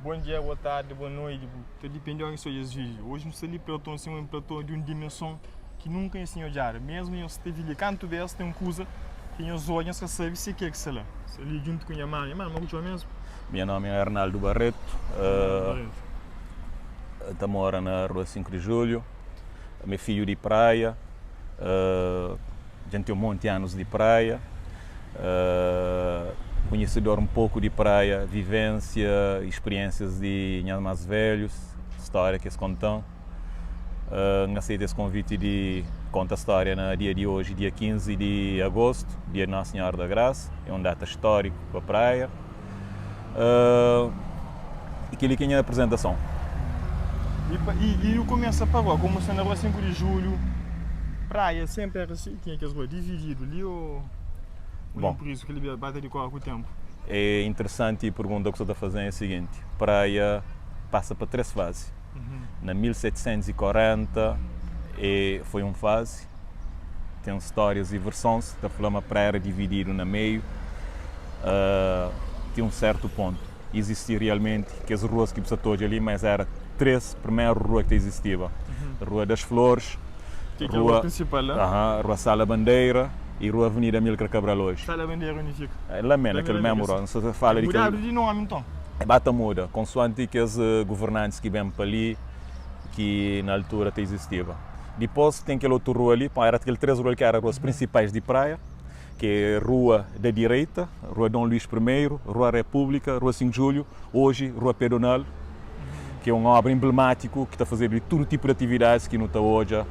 Bom dia, boa tarde, boa noite, ta depende di onde sta es vídeo. Hoje nu sta li platô assim, um platô de um dimensão que nunca nhos tinha odjadu. Mesmo nhos teve li kantu bes tem um kuza que nhos odja nhos ka sabe se ke que sta la. Sta li junto ku nha mama. Nha mama, ku txoma mesmo? Nha nome é Arnaldo Barreto, Barreto. ta mora na rua 5 de Julho, mi é fidju di Praia, dja N ten un monti anus di Praia, konhesidor un poku di Praia, vivênsia i spiriênsias di nhas más velhus, stória ki es konta-m. N aseita es konviti di konta stória na dia di oji, dia 15 di agostu, dia di Nosa Sinhora da Grasa, é un data stóriku pa Praia. I kel-li ki é nha aprizentason. I nu kumesa pa rua, komu sta na rua 5 di Julhu, praia senpri éra si, tinha kes rua divididu li ô Bon. Pur isu kel-li ba ta dikora ku ténpu? É interesanti pergunta ku sta ta faze-m é siginti, praia pasa pa 3 fazi. Na 1740 é foi un fazi, ten stórias i versons ta fla ma praia éra divididu na meiu ti un sértu pontu. Izisti realmenti kes ruas ki bu sta ta odja li, ma es éra 3 primeru rua ki ta izistiba, Rua das Flores, Ki é rua prinsipal la? Aha, Rua Sala Bandeira i Rua Avenida Amílcar Cabral oji. Sala Bandeira undi fika? La mé, na kel mésmu rua. Nu sta ta fala di kel. Mudadu di nómi nton? Ba ta muda, konsuanti kes governantis ki ben pa li, ki na altura ta izistiba. Dipôs ten kel otu rua li, éra kel 3 rua li ki éra ruas prinsipais di Praia, ki é Rua da Direita, Rua Dom Luís Primeiro, Rua Repúblika, Rua 5 de Julho, oji Rua Pedonal, ki é un obra enblemátiku ki ta fazedu di tudu tipu di atividadis ki nu ta odja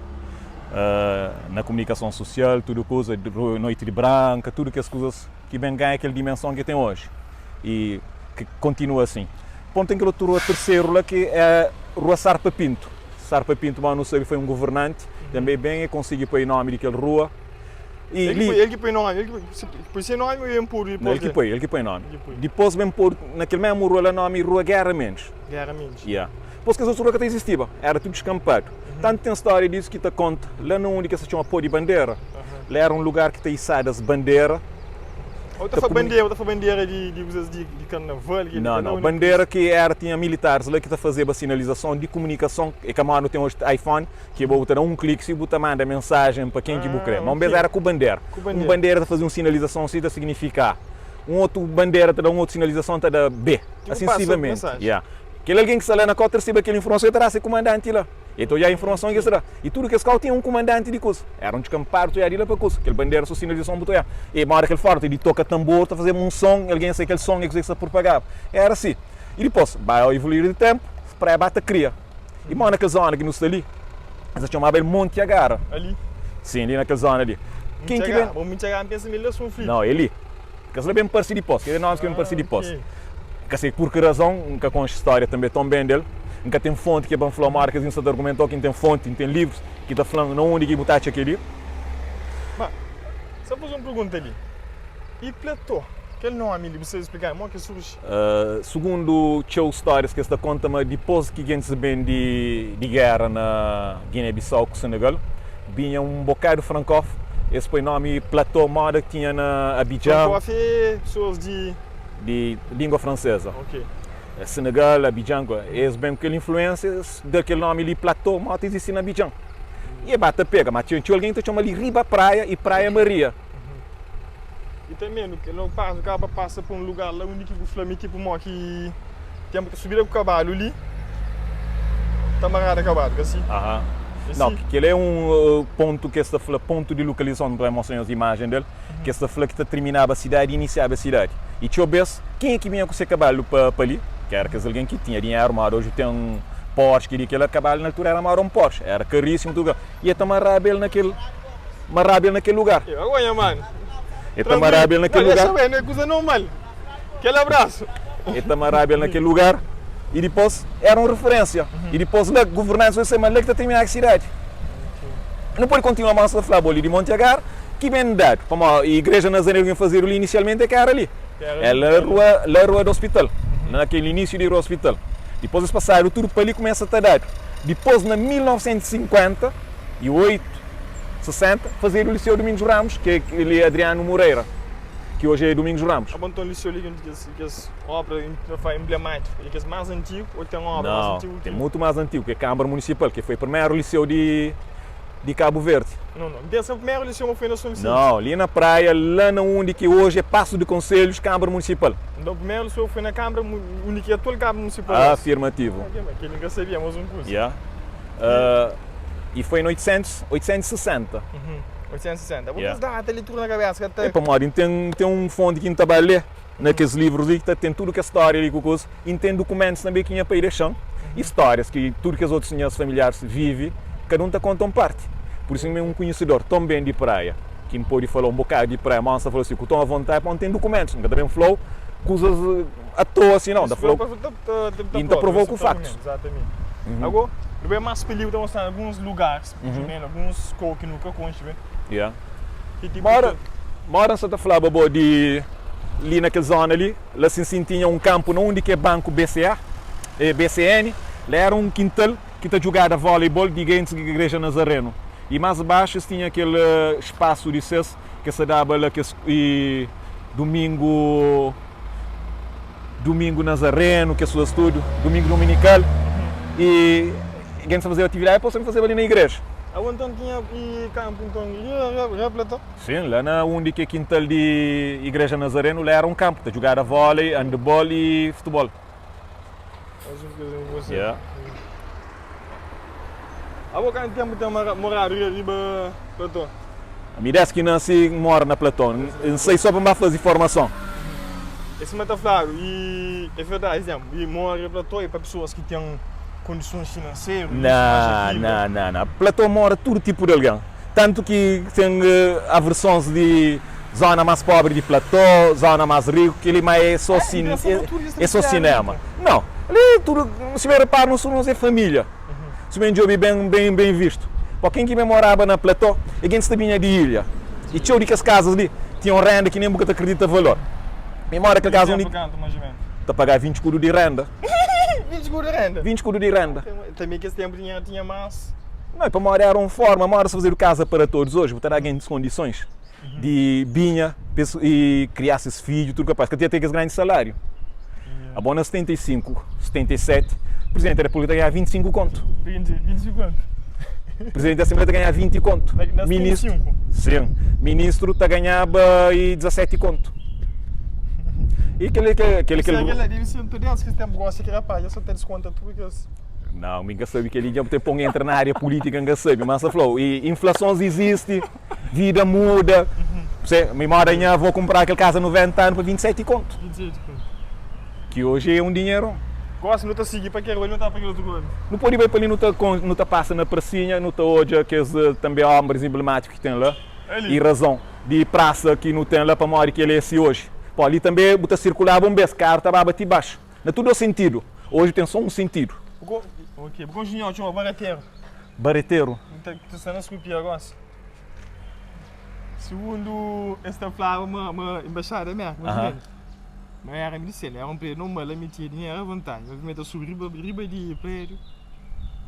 na kumunikason susial, tudu kuza, Noiti di Branka, tudu kes kuzas ki ben ganha kel dimenson ki ten oji i ki kontinua asin. Pon ten kel otu rua terseru la ki é Rua Sarpa Pinto. Sarpa Pinto, ma nu sabe, foi un governanti tanbe ben e konsigi poi nomi di kel rua. I li. El ki poi nomi, el ki poi se nomi o ben podu dipos? El ki poi, el ki poi nomi. Dipos ben podu na kel mesmu rua la nomi Rua Guerra Mendes. Guerra Mendes. Ya. Dipos kes otu rua ka ta izistiba, era tudu diskampadu. Tantu ten stória disu ki ta konta la na undi ki es ta txoma Pó di Bandera. La era un lugar ki ta isada-s bandera. Ou ta fla bandera, ou ta fla bandera di di kuzas di di karnaval ki Não, não, bandera ki era tinha militaris la ki ta fazeba sinalizason di kumunikason, é ka moda nu ten oji iPhone ki bo bu ta da un kliki si bu ta manda mensajen pa ken ki bu kre, ma un bes era ku bandera. Un bandera ta faze un sinalizason si ta signifika A, un otu bandera ta da un otu sinalizason ta da B, asin sucesivamenti. Ya. Kel algen ki sta la na kau ta resebe kel informason e ta da se kumandanti la. E ta odja informason ki es ta da. I tudu kes kau tinha un kumandanti di kusa. Era un dskampadu ta odja di la pa kusa. Kel bandera so sinalizason bu ta odja. E moda kel forti di toka tanbor ta fazeba un son, algen sai kel son e kuze ki sta purpagaba. Era si. I dipos, bai ao evoluir di tenpu, praia ba ta kria. I mo na kel zona ki nu sta li, es ta txomaba el Monti Agara. Ali? Sin, li na kel zona li. Ken ki ben. Bo Monti Agara, N pensa ma el la Son Filipe. Nau, é li. Kes la ben parse dipos. Kes é nomis ki ben parse dipos. N ka sei pur ki razon, N ka konxe stória tanbe ton ben del. N ka ten fonti ki é pa N fla uma óra kes insa ta argumenta, Oki N ten fonti, N ten livrus ki ta fla-m na undi ki bu ta atxa kel-li. Ma, só faze un pergunta li. I Platô, kel nómi li, bu sabe splika-m modi ki surji? Sugundu txeu stórias ki es ta konta ma dipôs ki gentis ben di di géra na Giné-Bisau ku Senegal, binha un bokadu frankóf, es poi nómi Platô móda ki tinha na Abidjan. Frankóf é pesoas di. Di língua franseza. Senegal, Abidjan, es ben ku kel influénsia, es da kel nómi li Platô móda ta izisti na Abidjan. I e ba ta pega, ma txeu algen ta txoma li Riba Praia i Praia Maria. I tanbe nu kel pas nu kaba pasa pa un lugar la undi ki bu fla mi tipu mo ki tempu ta subida ku kabalu li ta marada kabalu ka si? Aha. Nau, kel é un pontu ki es ta fla pontu di lukalizason, nu ta bai mostra nhos imajen del, ki es ta fla ki ta tirminaba sidadi i inisiaba sidadi. I txeu bes, kenha ki binha ku se kabalu pa pa li, ki era kes algen ki tinha dinheru, moda oji ten Porsche, kel-li, kel-la, kabalu na altura era moda un Porsche, era karísimu tudu. I el ta maraba el na kel maraba el na kel lugar. E vergonha mano. El ta maraba el na kel lugar. Não, deixa é coisa normal. Aquele abraço. El ta maraba el na kel lugar e dipôs era un referência. E dipôs la governantes vai ser ma la ki ta termina ki sidadi. Nu pode kontinua mas ta fla bo li di Monte Agar ki ben dadu. Pamodi igreja Nazareno ki fazedu li inisialmente é ka era li. É la rua, la rua di hospital. Na kel inísiu di rua hospital. Dipôs es pasadu tudu pa li kumesa ta dadu. Dipôs na 1958, 60, fazedu Liceu Domingos Ramos, ki é li Adriano Moreira. ki oji é Domingos Ramos. Abo nton liceu li ki un di kes kes obra emblemátiku, é kes más antigu ô ten obra más Não, antigu ten ki. mutu más antigu, ki é Câmara Municipal, ki foi primeru liceu di di Cabo Verde. Não, não, N pensa primeru liceu ma foi na São Vicente. Não, li na Praia, la na undi ki oji é Paço de Conselhos, Câmara Municipal. Nton primeru liceu foi na Câmara, undi ki é atual Câmara Municipal oji. Afirmativo. Ok, ma kel-li N ka sabia, mas un kuza. Yeah. Uh, e foi em 800, 860. Uhum. 860. Bo Yeah. kes data li tudu na kabesa ka ta. É pamodi N ten, ten un fonti ki N ta ba lé na kes livrus li ki ta ten tudu kes stória li ku kuza i N ten dukumentus tanbê ki nha pai dexa-m i stórias ki tudu kes otus nhas familiaris vive, kada un ta konta un parti. Pur isu mi é un konhisidor ton ben di Praia ki N pode fala un bokadu di Praia. Má N sta fla si ku ton avontadi pamodi N ten dukumentus. N ka ta ben fla-u kuzas atoa si nau. N ta fla-u i N ta prova-u ku faktus. Ago, nu bai más pa li, bu ta mostra-nu alguns lugaris, alguns kou ki nu ka konxe ben. Yeah. Mora, mora N sa ta flaba bo di li na kel zona li, la sin sin tinha un kanpu na undi ki é banku BCA, BCN, la era un kintal ki ta djugada voleibol di gentis di Igreja Nazareno. I más baxu es tinha kel spasu di ses ke sa daba la kes i dumingu dumingu Nazareno, kes kuzas tudu, dumingu dominikal i gentis ta fazeba atividadi pa sa fazeba li na igreja. Agu nton tinha i kanpu nton li ra plató? Sin, la na undi ki é kintal di igreja Nazareno, la era un kanpu, ta djugada vólei, andebol i futebol. Yeah. Abo kantu tempu ten moradu riba plató? Ami des ki nasi N mora na plató. N sai so pa N ba fazi formason. É sima ta fladu i é verdadi, izemplu, i mora riba plató é pa pesoas ki ten kondisons finanseru i Na, na, na, na. Plató mora tudu tipu di algen. Tantu ki ten aversons di zona más pobri di plató, zona más riku, kel-li ma é so é so sinema. Nau, li tudu, si ben repara nos tudu nos é família. Si ben djobe ben ben ben vistu. Pa ken ki ben moraba na plató é gentis ta binha di ilha. I txeu di kes kazas li tinha un renda ki nen bu ka ta kridita valor. Mi mora kel kaza undi ta paga 20 kudu di renda. 20 kudu di renda? 20 kudu di renda. Tanbe kes tenpu tinha tinha más. Não, é pamodi era un forma, modi sa fazedu kaza para todos oji, bu ta da gentis kondisons di binha i kriá ses fidju, tudu kapaz, ka tinha ten kes grandi saláriu. Abo na 75, 77, Presidenti da Repúblika ta ganhaba 25 kontu. 25 kontu. Presidenti di Asenbleia ta ganhaba 20 kontu. Na 75? Sim. Ministru ta ganhaba i 17 kontu. E kel kel kel kel. Kel debe ser tudu kes tempu gosi ki rapaz dja sa ta diskonta tudu kes. Não, mi ka sabe kel-li dja bu ta pô-m entra na área pulítika, N ka sabe. Má N sta fla-u, inflasons izisti, vida muda. Se, mi moda nha avó kunpraba kel kaza 90 anu pa 27 kontu. 27 kontu. Ki oji é un dinheron. Gosi nu ta sigi pa kel rua li, nu ta pa kel otu rua li. Nu pode bai pa li, nu ta nu ta pasa na prasinha, nu ta odja kes tanbe ombris enblemátiku ki ten la. Ali. I razon di prasa ki nu ten la pamodi ki el é si oji. Pó, li tanbe bu ta sirkulaba un bes, karu ta baba ti baxu. Na tudu dos sentidu. Oji ten só un sentidu. Bu ok, bu konxe nho txoma Bareteru? Bareteru? N ta ta sta na skupia gosi. Sigundu es ta flaba ma ma embaxada di Merka, mas uh ma era mi di sel, era un prédiu normal, la mi tinha dinheru a vontadi, mas mi ta subi riba riba di prédiu,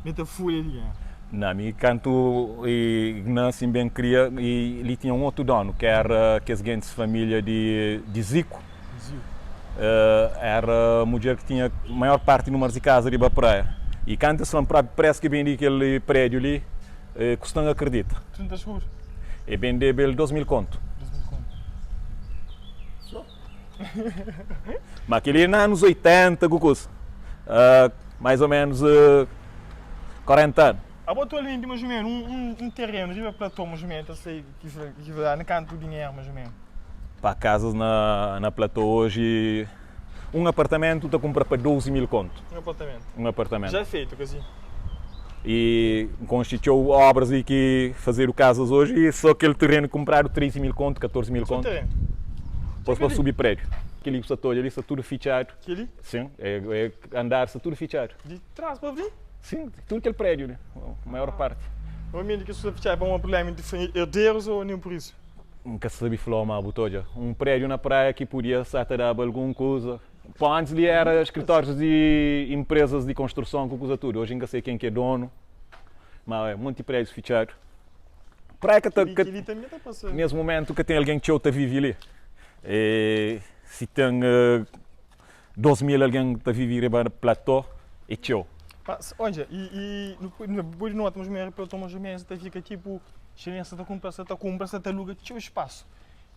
mi ta fulha dinheru. Na mi kantu nasi N ben kria i li tinha un otu donu ki era kes gentis familia di di Ziku. Éra mudjer ki tinha maior parti númeru di kaza riba praia. I kantu es fla-m própi présu ki bende kel prédiu li, kusta-m akredita. E bendeba el 2000 kontu. Ma kel-li é na anus 80 ku kusa. Mais ô ménus 40 anu. Abo atualmenti mais ou menos um terreno riba platô mais ou menos ta sai ki ta na kantu dinheru mais ou menos? Pa casas na na platô hoje um apartamento ta cumpra pa 12 mil conto. Um apartamento? Um apartamento. Já feito kasi? E consti txeu obras li ki fazedu casas hoje e só kel terreno comprado 13 mil conto, 14 mil conto. Só terreno? Pos pa subi prédio. Keli ku sa ta odja li sta tudu fitxadu. Keli? Sim, é andar sta tudu fitxadu. Di trás pa frenti? Sim, tudu kel prédiu li, maior parti. Normalmenti kes kuza fitxadu pa un prubléma entri erderus ô nen pur isu? N ka sabe fla-u má bu ta odja un prédiu na praia ki podia sa ta daba algun kuza. Pô, antis li éra skritórius di inprezas di konstruson ku kuza tudu. Oji N ka sai ken ki é donu, má é monti prédius fitxadu. Praia ka ta. Kel-li tanbê ta pasa. Nes mumentu ka ten algen txeu ta vive li. E si ten 2000 algen ta vive riba platô é txeu. Mas, odja, i, i nu pode, nu pode nota mas o menos platô mas o menos ta fika tipo chinês sa ta kunpra, sa ta kunpra, sa ta aluga txeu espasu.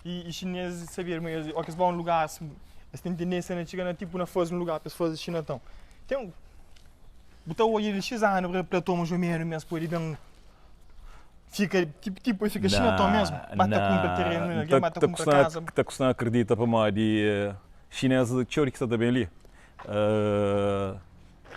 I, i chinês saber ma es, óki es ba un lugar asi, es ten tendênsia na txiga na tipo na faze un lugar pa es faze chinatão. Ten, bu ta odja di xis anu pa platô mas o menos mes pode ben Fika tipo tipo e fika xinaton mesmu, ba ta kunpra terenu na algen, ba ta kunpra kaza. Ta kusta akredita pamodi xinês txeu di ki sta ta ben li.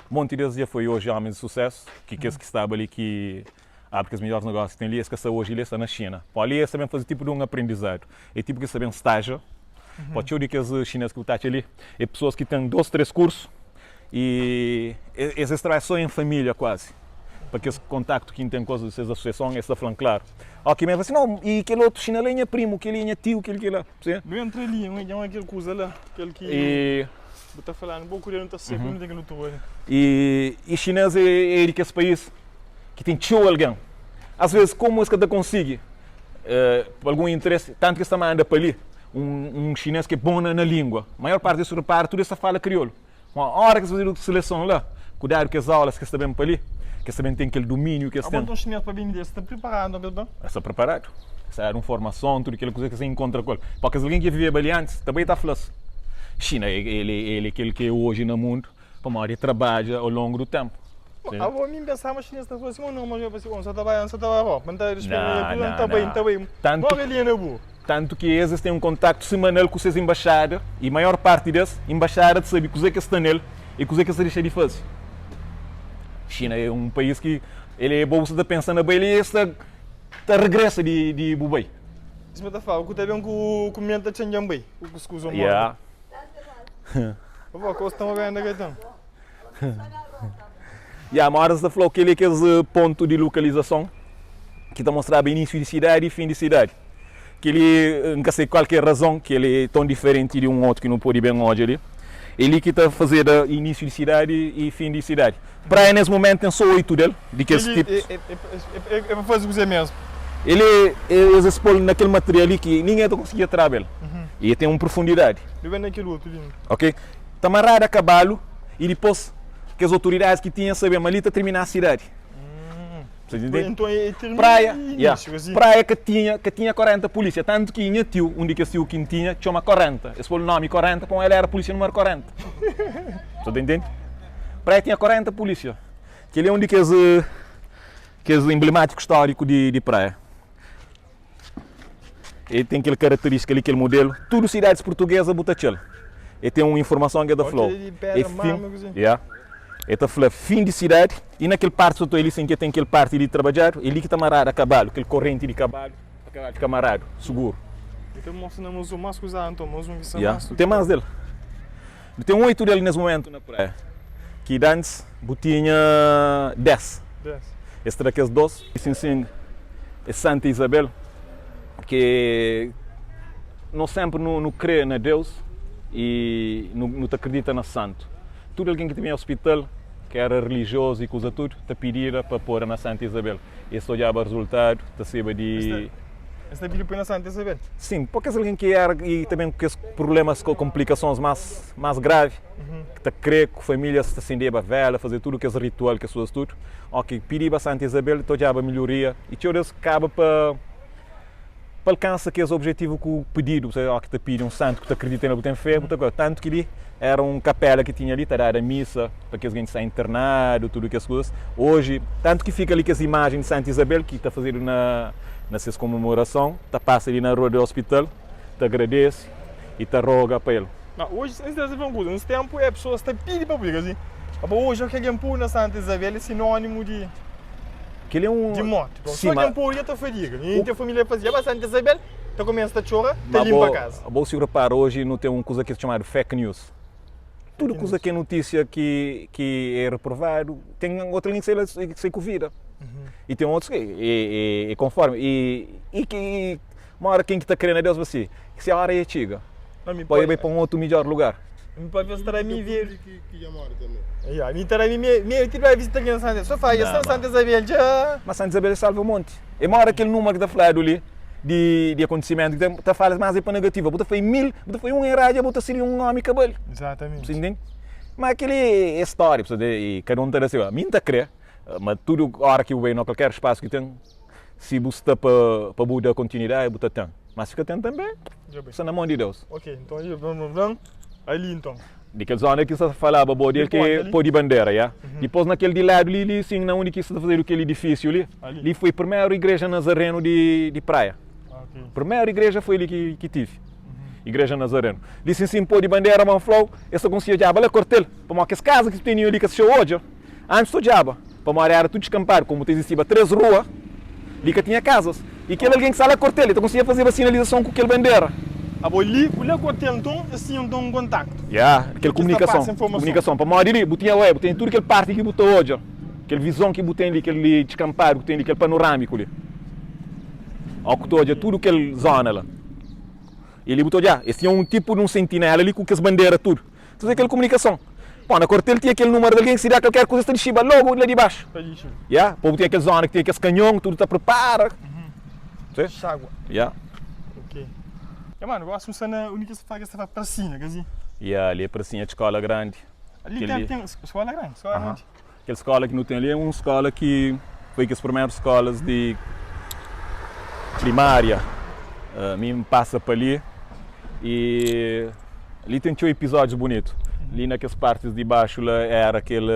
Monti des dja foi oji omis di susesu, ki kes ki staba li ki abri kes midjoris negósiu ki ten li, es ka sta oji li, es sta na Xina. Pó li es ta ben faze tipu di un aprendizadu, é tipu ki es ta ben staja. Pó txeu di kes xinês ki bu ta atxa li é pesoas ki ten dos, três kursu I es es trabadja so en familia kuazi. Pa kes kontaktu ki N ten ku es di ses asosiason, es ta fla-m klaru. Óki mi fla si, No, i kel otu xina la é nha primu, kel-li é nha tiu, kel-li kel-la. Si. Nu entra li, nu dja kel kuza la, kel ki bu ta falanu, bo ku Deus nu ta sabe nu ten kel otu rua li. I xinês é di kes país ki ten txeu algen. As vezes, komu es ka ta konsigi, pa algun interesi, tantu ki es ta manda pa li un xinês ki é bon na língua. Maior parti di es repara, tudu es ta fala kriolu. Ma ora ki es fazedu seleson la, kudadu kes aulas ki es ta ben pa li, ki es ta ben ten kel dumíniu ki es ten. Abo nton xinês pa ben di es sta priparadu nton pa es ben? Es sta priparadu. Es ta dadu un formason, tudu kel kuza ki es ta inkontra ku el. Pa kes algen ki viveba li antis, ta bai ta fla-s, Xina el é kel ki é oji na mundu, pamodi el trabadja au longu du tenpu. Abo mi N pensaba ma xinês ta fla si, ma no, ma pa si, N sa ta bai, N sa ta bai Europa, N ta spera N ta bai, N ta bai, logu el ia na bu. Tantu ki es, es ten un kontaktu semanal ku ses enbaxada i maior parti des enbaxada ta sabe kuzê ki es sta nel i kuzê ki es ta dexa di faze. Xina é un país ki el é bo bu sta ta pensa na bai li es ta ta regresa di di bu bai. Sima ta fla, ku ta ben ku ku mel ta txan djan bai ku kuskus o morna. Bo kos ta ma benda ka ten. Ya, ma óras ta fla-u kel-li é kes pontu di lukalizason ki ta mostraba inísiu di sidadi i fin di sidadi. Kel-li, N ka sai kual ki é razon ki el é ton diferenti di un otu ki nu pode ben odja li. É li ki ta fazeda inísiu di sidadi i fin di sidadi. Praia nes mumentu ten sô oitu del, di kes Kel-li tipus. é pa faze kuzê mésmu? El é, es es pô-l na kel material li ki ningen ta konsigi traba el. I el ten un profundidadi. Nu ben na kel otu li. Ok. Ta maradu a kabalu i dipôs kes otoridadis ki tinha sabe ma li ta tirminaba sidadi. Vocês entende? Então é termina Praia, e yeah. início, assim. Praia ka tinha, ka tinha 40 polícia. Tantu ki nha tiu, un di kes tiu ki N tinha, txoma 40. Es pô-l nomi 40 pamodi el era polícia númeru 40. Você ta intende? Praia tinha 40 polícia. Kel-li é un di kes kes enblemátiku stóriku di, di Praia. El ten kel karaterístika li, kel modelu. Tudu sidadis purtugeza bu ta atxa-l. El ten un informason ki el ta fla-u. É fin, yeah. El ta fla fin di sidadi i na kel parti soto el li sen ki el ten kel parti di trabadjadu, el li ki ta maradu a kabalu, kel korrenti di kabalu, pa kabalu fika maradu, suguru. Yeah. Ten más del. Bu ten oitu del nes momentu na praia, ki dantis bu tinha des. Es tra kes dos. Sin sin é Santa Isabel, ke nos senpri nu kre na Deus i nu ta kridita na santu. Tudu algen ki ta binha ospital, ki era rilijiozu i kuza tudu, ta pidida pa pora na Santa Isabel. Es ta odjaba rezultadu, ta seba di. Es ta pidi poi na Santa Isabel? Sin, pa kes algen ki era i ta ben ku kes prublémas, konplikasons más más gravi, ki ta kre ku famílias ta sendeba vela, faze tudu kes ritual, kes kuzas tudu, óki pidiba Santa Isabel, ta odjaba melhoria i txeu des kaba pa pa alkansa kes objetivu ku pididu, bu óki ta pidi un santu ku ta kridita nel, bu ten fé, bu ta koi. Tantu ki li éra un kapéla ki tinha li, ta dada misa pa kes gen ki sta internadu, tudu kes kuzas. Oji, tantu ki fika li kes imajen di Santa Isabel ki ta fazedu na na ses komemorason, ta pasa li na rua di ospital, ta agradese i ta roga pa el. Ma oji, N ta fla un kuza, uns ténpu é pesoas ta pidi pa pui, kasi, pa oji óki algen pui na Santa Isabel é sinónimu di. Kel é un. Di morti. Pronto. Só algen poi dja ta fadiga. Mi ten família faze dja ba Santa Isabel ta kumesa ta txora, ta limpa kaza. Ma bo si repara oji nu ten un kuza ki txomadu fake news. Tudu kuza ki é notísia ki ki é reprovadu, ten otu algen ki sai la ki sai ku vida. I ten otus ki é konformi. I i ki mora ken ki ta kre na Deus, si se ora e txiga, pode bai pa un otu midjor lugar. Mi papia sta da mi ver. Ya, mi ta da mi me ti bai visita ken Santa. Só fala Santa Isabel dja. Ma Santa Isabel salva monti. E mora kel número ki ta fladu li. di di akontisimentu ki ten ta fala mas é pa negativa bu ta fai mil bu ta fai un eradu dja bu ta seria un omi ka bali Exatamente. bu ntende ma keli é stória bu i kada un ta da se mi nta kre ma tudu ora ki bu bai na kualker spasu ki ten si bu sta pa pa bu da kontinuidadi bu ta ten ma si ka ten tanbe sta na mon di Deus. Ok nton i blan blan blan ali nton. Di kel zona ki sta falaba bo di el ki po di bandera ya dipos na kel di ladu li li sin na undi ki sta fazedu kel idifisiu li li foi primeru igreja nazarenu di di praia primeru igreja foi li ki ki tivi igreja nazarenu li sin sin po di bandera ma flau es ta konsigi odjaba la kortel pamodi kes kaza ki teniu li ka sa txeu odja Antis ta odjaba, pamodi éra tudu diskanpadu, komu ta izistiba 3 rua, li ka tinha kazas. I kel algen ki sta la Kortel, el ta konsigi fazeba sinalizason ku kel bandera. Abo li ku la Kortel, nton es tinha nton un kontaktu. Ya, kel kumunikason, kumunikason, pamodi li bu tinha, oe, bu ten tudu kel parti ki bu ta odja, kel vizon ki bu ten li, kel li diskampadu ki ten li, kel panoramiku li. Ó ku ta odja tudu kel zona la. I li bu ta odja, es tinha un tipu di un sentinéla li ku kes bandera tudu. Ta faze kel komunikason. Bon, na kuartel tinha kel numeru di algen ki si da kalker kuza es ta dixiba logu la di baxu. Ya, pobu tinha kel zona ki tinha kes kanhon, tudu ta pripara. Si? Xagua. Ya. Ok. Ya manu, gosi nu sta na undi ki es ta fla ki es ta fla prasinha, ka si? Ya, li é prasinha di skola grandi. Ali ten, ten skola grandi, skola grandi. Kel skola ki nu ten li é un skola ki foi kes primeru skolas di primária. Mi N pasa pa li i li ten txeu epizódius bunitu. Li na kes partis di baxu la éra kel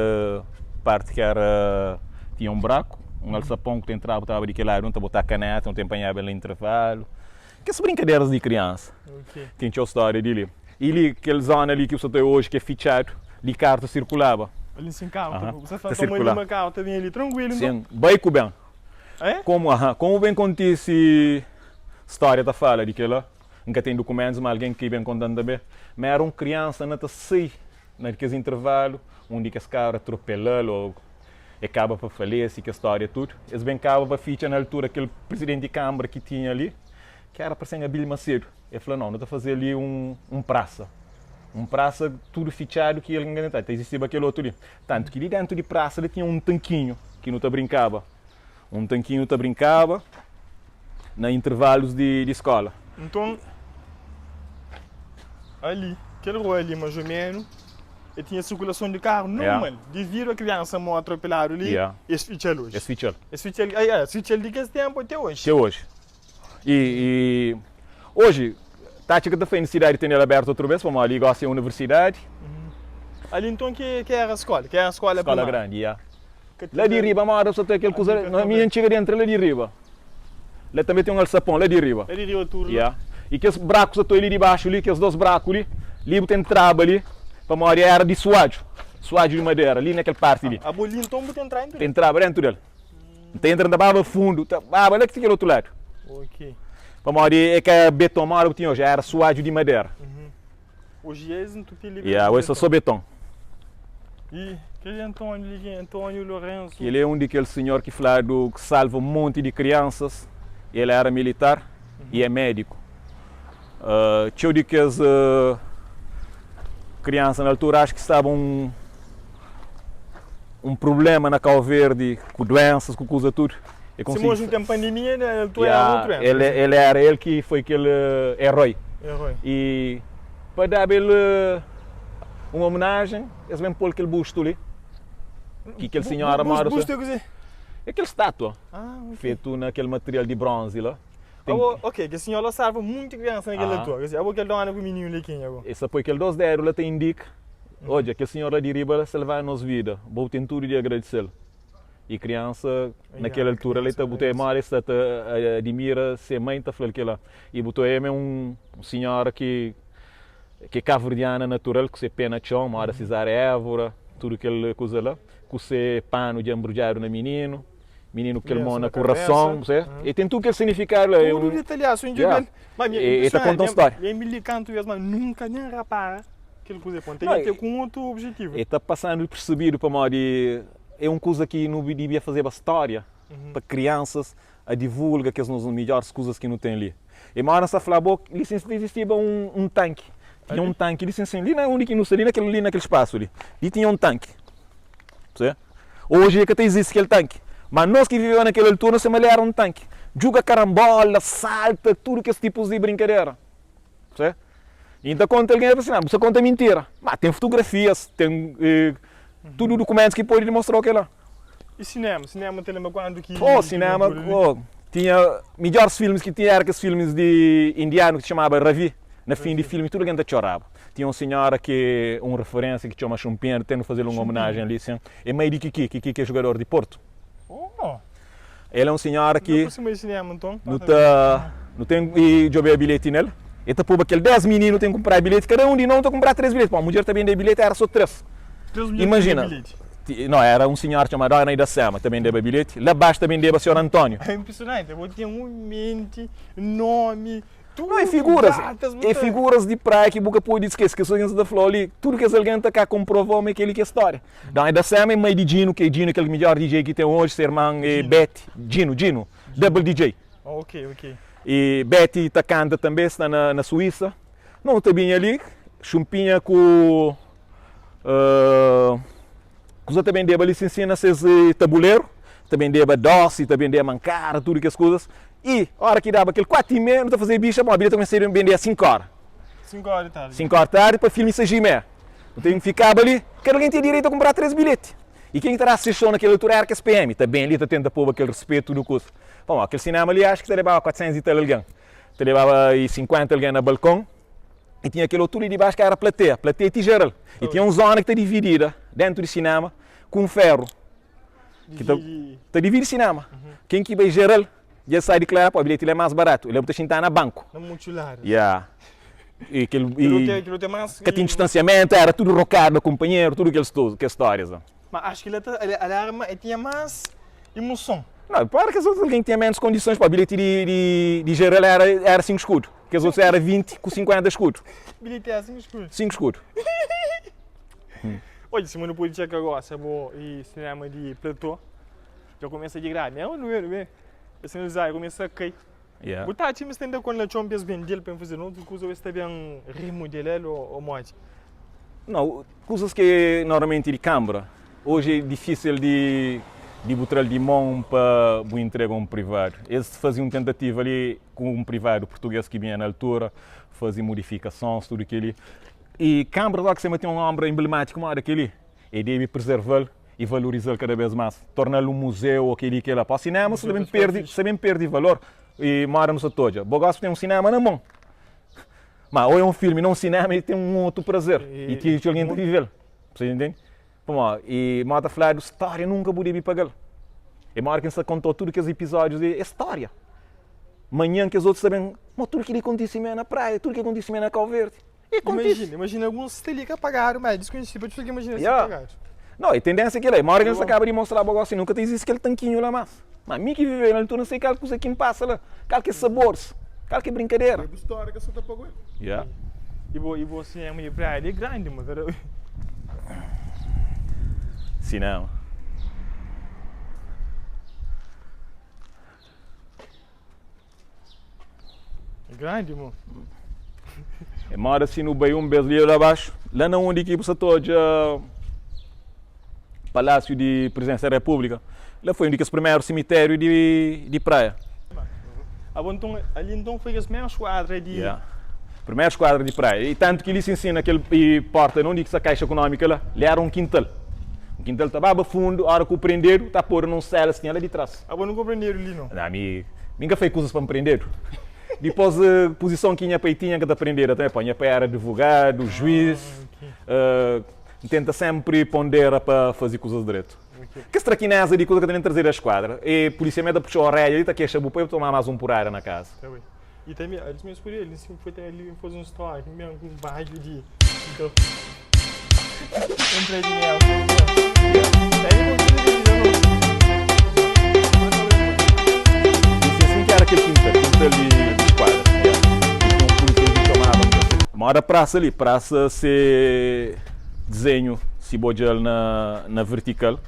parti ki éra tinha un braku, un alsapon ku ta entraba bu ta baba di kel ladu, un ta botaba kaneta, un ta enpanhaba el na intervalu. Kes brinkaderas di kriansa. Ten txeu stória di li. I li, kel zóna li ki bu sta ta oji ki é fitxadu, li karu ta sirkulaba. Ali sin karu ta bu sta fla toma li ma karu ta ben ali trankuilu nton. Sin, bai ku ben. Komu, aha, komu ben kontise stória ta fala di kel-la, N ka ten dukumentus ma algen ki ben konta-m tanbe, ma éra un kriansa na ta sai na kes intervalu undi kes karu atropela-l ô E kaba pa falese, kes stória tudu. Es ben kaba pa fitxa na altura kel prizidenti di kanbra ki tinha li, ki éra parse-m Abílio Macedo. E fla, Nau, nu ta faze li un un prasa. Un prasa tudu fitxadu ki algen ka ta entra. Ta izistiba kel otu li. Tantu ki li déntu di prasa li tinha un tankinhu ki nu ta brinkaba. Un tankinhu ta brinkaba na intervalus di di skóla. Nton, ali, kel rua li, majomenu, e tinha sirkulason di karu normal. Devidu a kriansa mó atropeladu li, es fitxa-l oji. Es fitxa-l. Es fitxa-l, ai, es fitxa-l di kes ténpu ate oji. Te oji. I, i oji, ta atxa ka ta fai nisidadi tene-l abertu otu bes, pamodi ali gosi é universidadi. Ali nton ki, ki éra skóla? Ki éra skóla Skóla primáriu? grandi, ya. Ka La di tinha. riba, moda sa ta kel Ali kuza, ka na mi ta. N txiga di entra la di riba. La tanbe ten un alsapon la di riba. La di riba tudu la. Ya. I kes braku sa ta li di baxu li, kes dos braku li, li bu ta entraba li, pamodi era di suadju, suadju di madera, li na kel parti li. Abo li nton bu ta entra dentu del? Ta entraba dentu del. N ta entra, N ta baba fundu, ta baba la ki ti kel otu ladu. Ok. Pamodi e ka beton moda bu tinha oji, era suadju di madera. Oji es ntupi li. Ya, oji sta so beton. I kel António li ki António Lourenço. El é un di kel sinhor ki fladu ki salva un monti di kriansas. El éra militar i é médiku. Txeu di kes kriansa na altura axu ki staba un un prubléma na Kau Verdi ku duénsas, ku kuza tudu. El konsigi. Sima oji nu ten pandemia, na altura éra otu duénsa. El el éra el ki foi kel eroi. Eroi. I pa daba el un omenajen, es ben pô-l kel bustu li, ki kel sinhora mora. Bustu é kuzê? É kel státua Ah, ok. fetu na kel material di bronzi la. Ten... Abo, ok, kel sinhor la salva munti kriansa na kel altura. Quer dizer, abo kel dona ku mininu li kenha abo? Es ta poi kel dos dedu la ta indika, odja, kel sinhor la di riba la salva nos vida, bo ten tudu di agradise-l. I kriansa na kel altura la ta bu ta modi es sta ta adimira se mãe ta fla-l kela. I bu ta oia ma é un sinhora ki ki é kaverdiana natural ku se pé na txon, moda Cesária Évora, tudu kel kuza la, ku se panu dja nbrudjadu na mininu, mininu ku kel mon na kurason, bu sabe? E ten tudu kel signifikadu la. Tudu detalhadu, si un djobe-l. Ma mi e ta konta un stória. Mi li kantu bes ma nunka nen rapara kel kuza e konta. E ten ku un otu objetivu. E ta pasandu persebidu pamodi é un kuza ki nu dibia fazeba stória pa kriansas a divulga kes nos midjoris kuzas ki nu ten li. E ma ora N sta fla bo, li sin ta izistiba un tanki. Tinha un tanki li sin sin, li na undi ki nu sta li, li na kel spasu li. Li tinha un tanki. Percebe? Oji e ka ta izisti kel tanki. Ma nos ki viveba na kel altura, nu sema li era un tanki. Djuga karanbola, salta, tudu kes tipus di brinkadera. Percebe? E N ta konta algen, el fla sin, bu sta konta mintira. Ma ten fotografias, ten tudu dukumentus ki pode dimostrau kela. E sinema? Sinema ta lenbra kuandu ki. Oh, sinema, oh, tinha midjoris filmis ki tinha era kes filmis di indianu ki se txomaba Ravi. Na fin di filmi tudu algen ta txoraba. Tinha un sinhora ki un referensia ki txoma Xumpinha, nu ten nu faze-l un omenajen li, sin. É mai di Kiki, Kiki ki é jugador di Portu. Oh! El é un sinhora ki. Nu aproxima di sinema nton. Nu ta nu ten ki djobe bilheti nel. E ta poba kel 10 mininu ten kunpra bilheti, kada un di no ta kunpra 3 bilheti. Pamodi mudjer ta bende bilheti era so 3. 3 mudjer ta bende Imajina, bilheti. No, era un sinhora txomadu Ana Idacema ta bendeba bilheti, la baxu ta bendeba senhor António. É impresionanti, bo ten un menti, nomi, tudu, No, é figuras, datas, bu é ta. figuras di praia ki bu ka pode skese. Kes algen sa ta fla-u li, tudu kes algen ta ka konprova-u ma é kel-li ki é stória. Dona Idacema é mai di Djinu, ki é Djinu é kel midjor DJ ki ten oji, se irman é Djinu. Beti, Djinu, Djinu, double DJ. Oh, ok, ok. E Betty ta kanta tanbe, sta na na Suísa. No ta binha li, Xumpinha ku uh, kuza ta bendeba li sinsin na ses tabuleru, ta bendeba dosi, ta bendeba mankara, tudu kes kuzas. E ora ki daba kel 4 e meia, nu ta fazia bixa, bom, bida ta kumesa bende a 5 ora. 5 ora di tardi. 5 ora di tardi pa filmi 6 e meia. Nu ta fikaba li, kada algen tinha direitu a kunpra 3 bilheti. I ken ki ta da sessão na kel altura era kes PM, ta ben li ta tenta poba kel respetu du kuza. Pamodi kel sinema li acho ki ta lebaba 400 i tal algen. Ta lebaba i 50 algen na balkon i tinha kel otu li di baxu ki era plateia, plateia ti jeral. I tinha un zona ki ta dividida dentu di sinema ku un feru ki ta ta dividi sinema. Ken ki bai jeral dja sai diklara, pô, bilheti li é más baratu, la bu ta xinta na banku. Na mutu ladu. Ya. I kel i i Kel otu é más ka tinha distansiamentu, era tudu rokadu na kunpanheru, tudu kel kes stórias la. Ma acho ki la ta la era ma tinha más imuson. Não, para kes otus algen ki tinha ménus kondisons, pô, bilheti di di di jeral era era 5 skudu, kes otus era 20 ku 50 skudu. Bilheti era 5 skudu? 5 skudu. Odja, sima nu pode txeka gosi abo i sinema di platô dja kumesa di gradi, mesmu nu ben es sinalizadu kumesa a kai. Yeah. Bu ta atxa ma es ta inda kónde na txon pa es bende-l pa es faze otu kuza ô es ta ben remodela-l ô modi? Nau, kuzas ki é normalmenti di kanbra, oji é difísil di di bu tra-l di mon pa bu intrega un privadu. Es faze un tentativa li ku un privadu purtugês ki binha na altura, faze mudifikasons, tudu kel-li. I kanbra logu sima ten un ónbra enblemátiku moda kel-li, e debe prezerva-l i valoriza-l kada bês más, torna-l un muzeu ô kel-li kel-la. Pa sinéma sta ben perde, sta ben perde valor i moda nu sta ta odja. Bo gosi bu ten un sinéma na mon, ma odja un filmi na un sinéma e ten un otu prazer i ti txeu algen ta vive-l. Bu sta intende? Pamodi i moda ta fladu stória nunka bu debe paga-l. E moda ki N sta konta-u tudu kes epizódius li é stória. Manhan kes otus ta ben, ma tudu kel-li kontise mê na Praia, tudu kel-li kontise mê na Kau Verdi. E kontise. Imajina, imajina alguns sta li ka pagadu, ma é diskonhesidu pa txeu ki imajina si Yeah. pagadu. Não, e tendência é kel-la. E mora ki N sta kaba di mostra bo gosi, nunka ta izisti kel tankinhu la más. Ma mi ki vive na altura, N sei kal kuza ki N pasa la, kal ki é sabores, kal ki é brinkadera. É bu stória ki sa ta pagu el. Yeah. E bo, e bo sinema di praia li é grandi, ma kada. Sinema. Grandi, mo. É moda si nu bai un bes li la baxu, la na undi ki bu sa ta odja Palásiu di Presidência da Repúblika, la foi un di kes primeru simitériu di di Praia. Abo nton, ali nton foi kes primeru skuadra di. Yeah. Primeru skuadra di Praia. I tantu ki li si nsina kel porta na undi ki sta Kaixa Ekonómika la, li era un kintal. Un kintal ta baba fundu, ora ku prendedu, ta podu na un sela si tinha la di tras. Abo nu konprendedu li no. Na mi mi nka fai kuzas pa N prendedu. Dipos puzison ki nha pai tinha N ka ta prendeda tanbe poi nha pai era advogadu, juiz, N tenta senpri pondera pa fazi kuzas dretu. Kes trakineza di kuza ka ta nen trazedu a eskuadra. E pulisia me ta puxa oreja li ta kexa bu pai bu toma mas un purada na kaza. Ta bai. E tanbe ali mesmu pudi ali si foi ali fazi un storia mesmu ku un badju di Entra dinheru. Isso assim que era aquele quintal, quintal de, de esquadra. Yeah. E tinha um polícia que chamava. Moda praça ali, praça se desenho, se bodjal na, na vertical,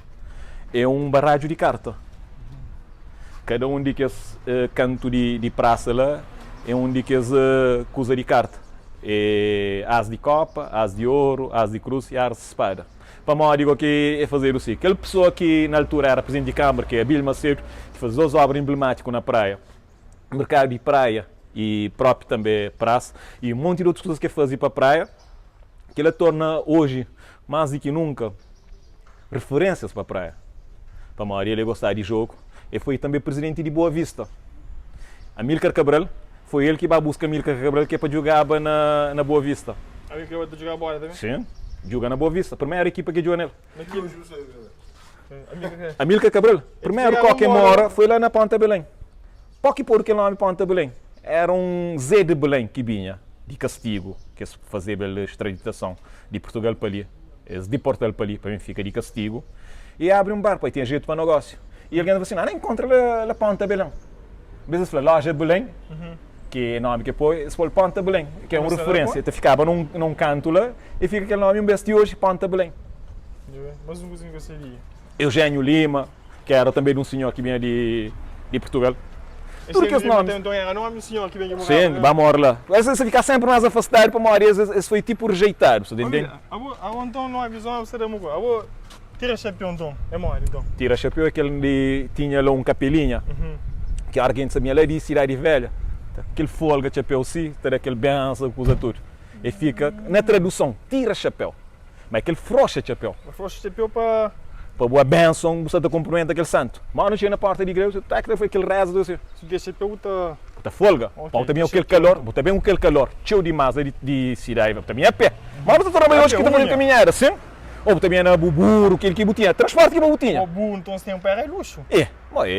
é um baralho de carta. Cada um de kes eh, canto de, de praça lá é um de kes eh, coisa de carta. É as di kopa, as di oru, as di krus i as di spada. Pamodi go ki e fazedu si? Kel pesoa ki na altura era prizidenti di kambra, ki é Abílio Macedo, ki faze dos obra enblematiku na Praia. Merkadu di Praia y propi tanbe prasa y un monti di otus kuzas ki el faze pa Praia kel-la torna oji más di ki nunka referênsias pa Praia pamodi el é gostaba di jogu el foi tanbe prizidenti di Boa Vista Amílcar Cabral foi el ki ba buska Amílcar Cabral ki é pa djugaba na na Boa Vista. Amílcar Cabral ta djugaba bola tanbe? Sin, djuga na Boa Vista, primeru ekipa ki el djuga nel. Amílcar Cabral, primeru kó ki el mora foi la na Ponta Belém. Pó ki podu kel nomi Ponta Belém, era un Zé de Belém ki binha di kastigu ki es fazeba el extraditason di Purtugal pa li, es diporta-l pa li pa ben fika di kastigu e abri un bar pa el tinha jetu pa nogósiu. I algen ta fla si, N enkontra la Ponta Belém. Nbes es fla Loja Belém, ki é nomi ki el poi, es pô-l Ponta Belém, ki é un referénsia. El ta fikaba na un kantu la e fika kel nomi un bes ti oji, Ponta Belém. Eugénio Lima. Ki éra tanbê di un sinhor ki binha di Purtugal. Tudu kes nómis. Sin, ba mora la. Es fika sénpri más afastadu pamodi es foi tipu rejeitadu, sa ta intende? Tira xapéu é kel di tinha la un kapelinha ki óra ki gentis ta binha la di Sidadi Velha, kel folga txapéu si, ta da kel benson, kuza tudu. E fika, na traduson, tira xapéu. Ma é kel froxa txapéu. Froxa txapéu pa. Pa bu abenson bu sa ta kunprimenta kel santu. Ma ora nu txiga na porta di igreja, ta ki ta fai kel reza tudu asi. Si bu txapéu bu ta. Bu ta folga. Pa bu ta binha ku kel kalor, bu ta ben ku kel kalor txeu dimas la di sidadi, bu ta binha a pé. Ma ora bu ta torna bai oji ki ta faze kaminhada sin, o bu ta binha na bu buru, kel ki bu tinha, transporti ki bu tinha. O buru nton si tenpu era luxu. E,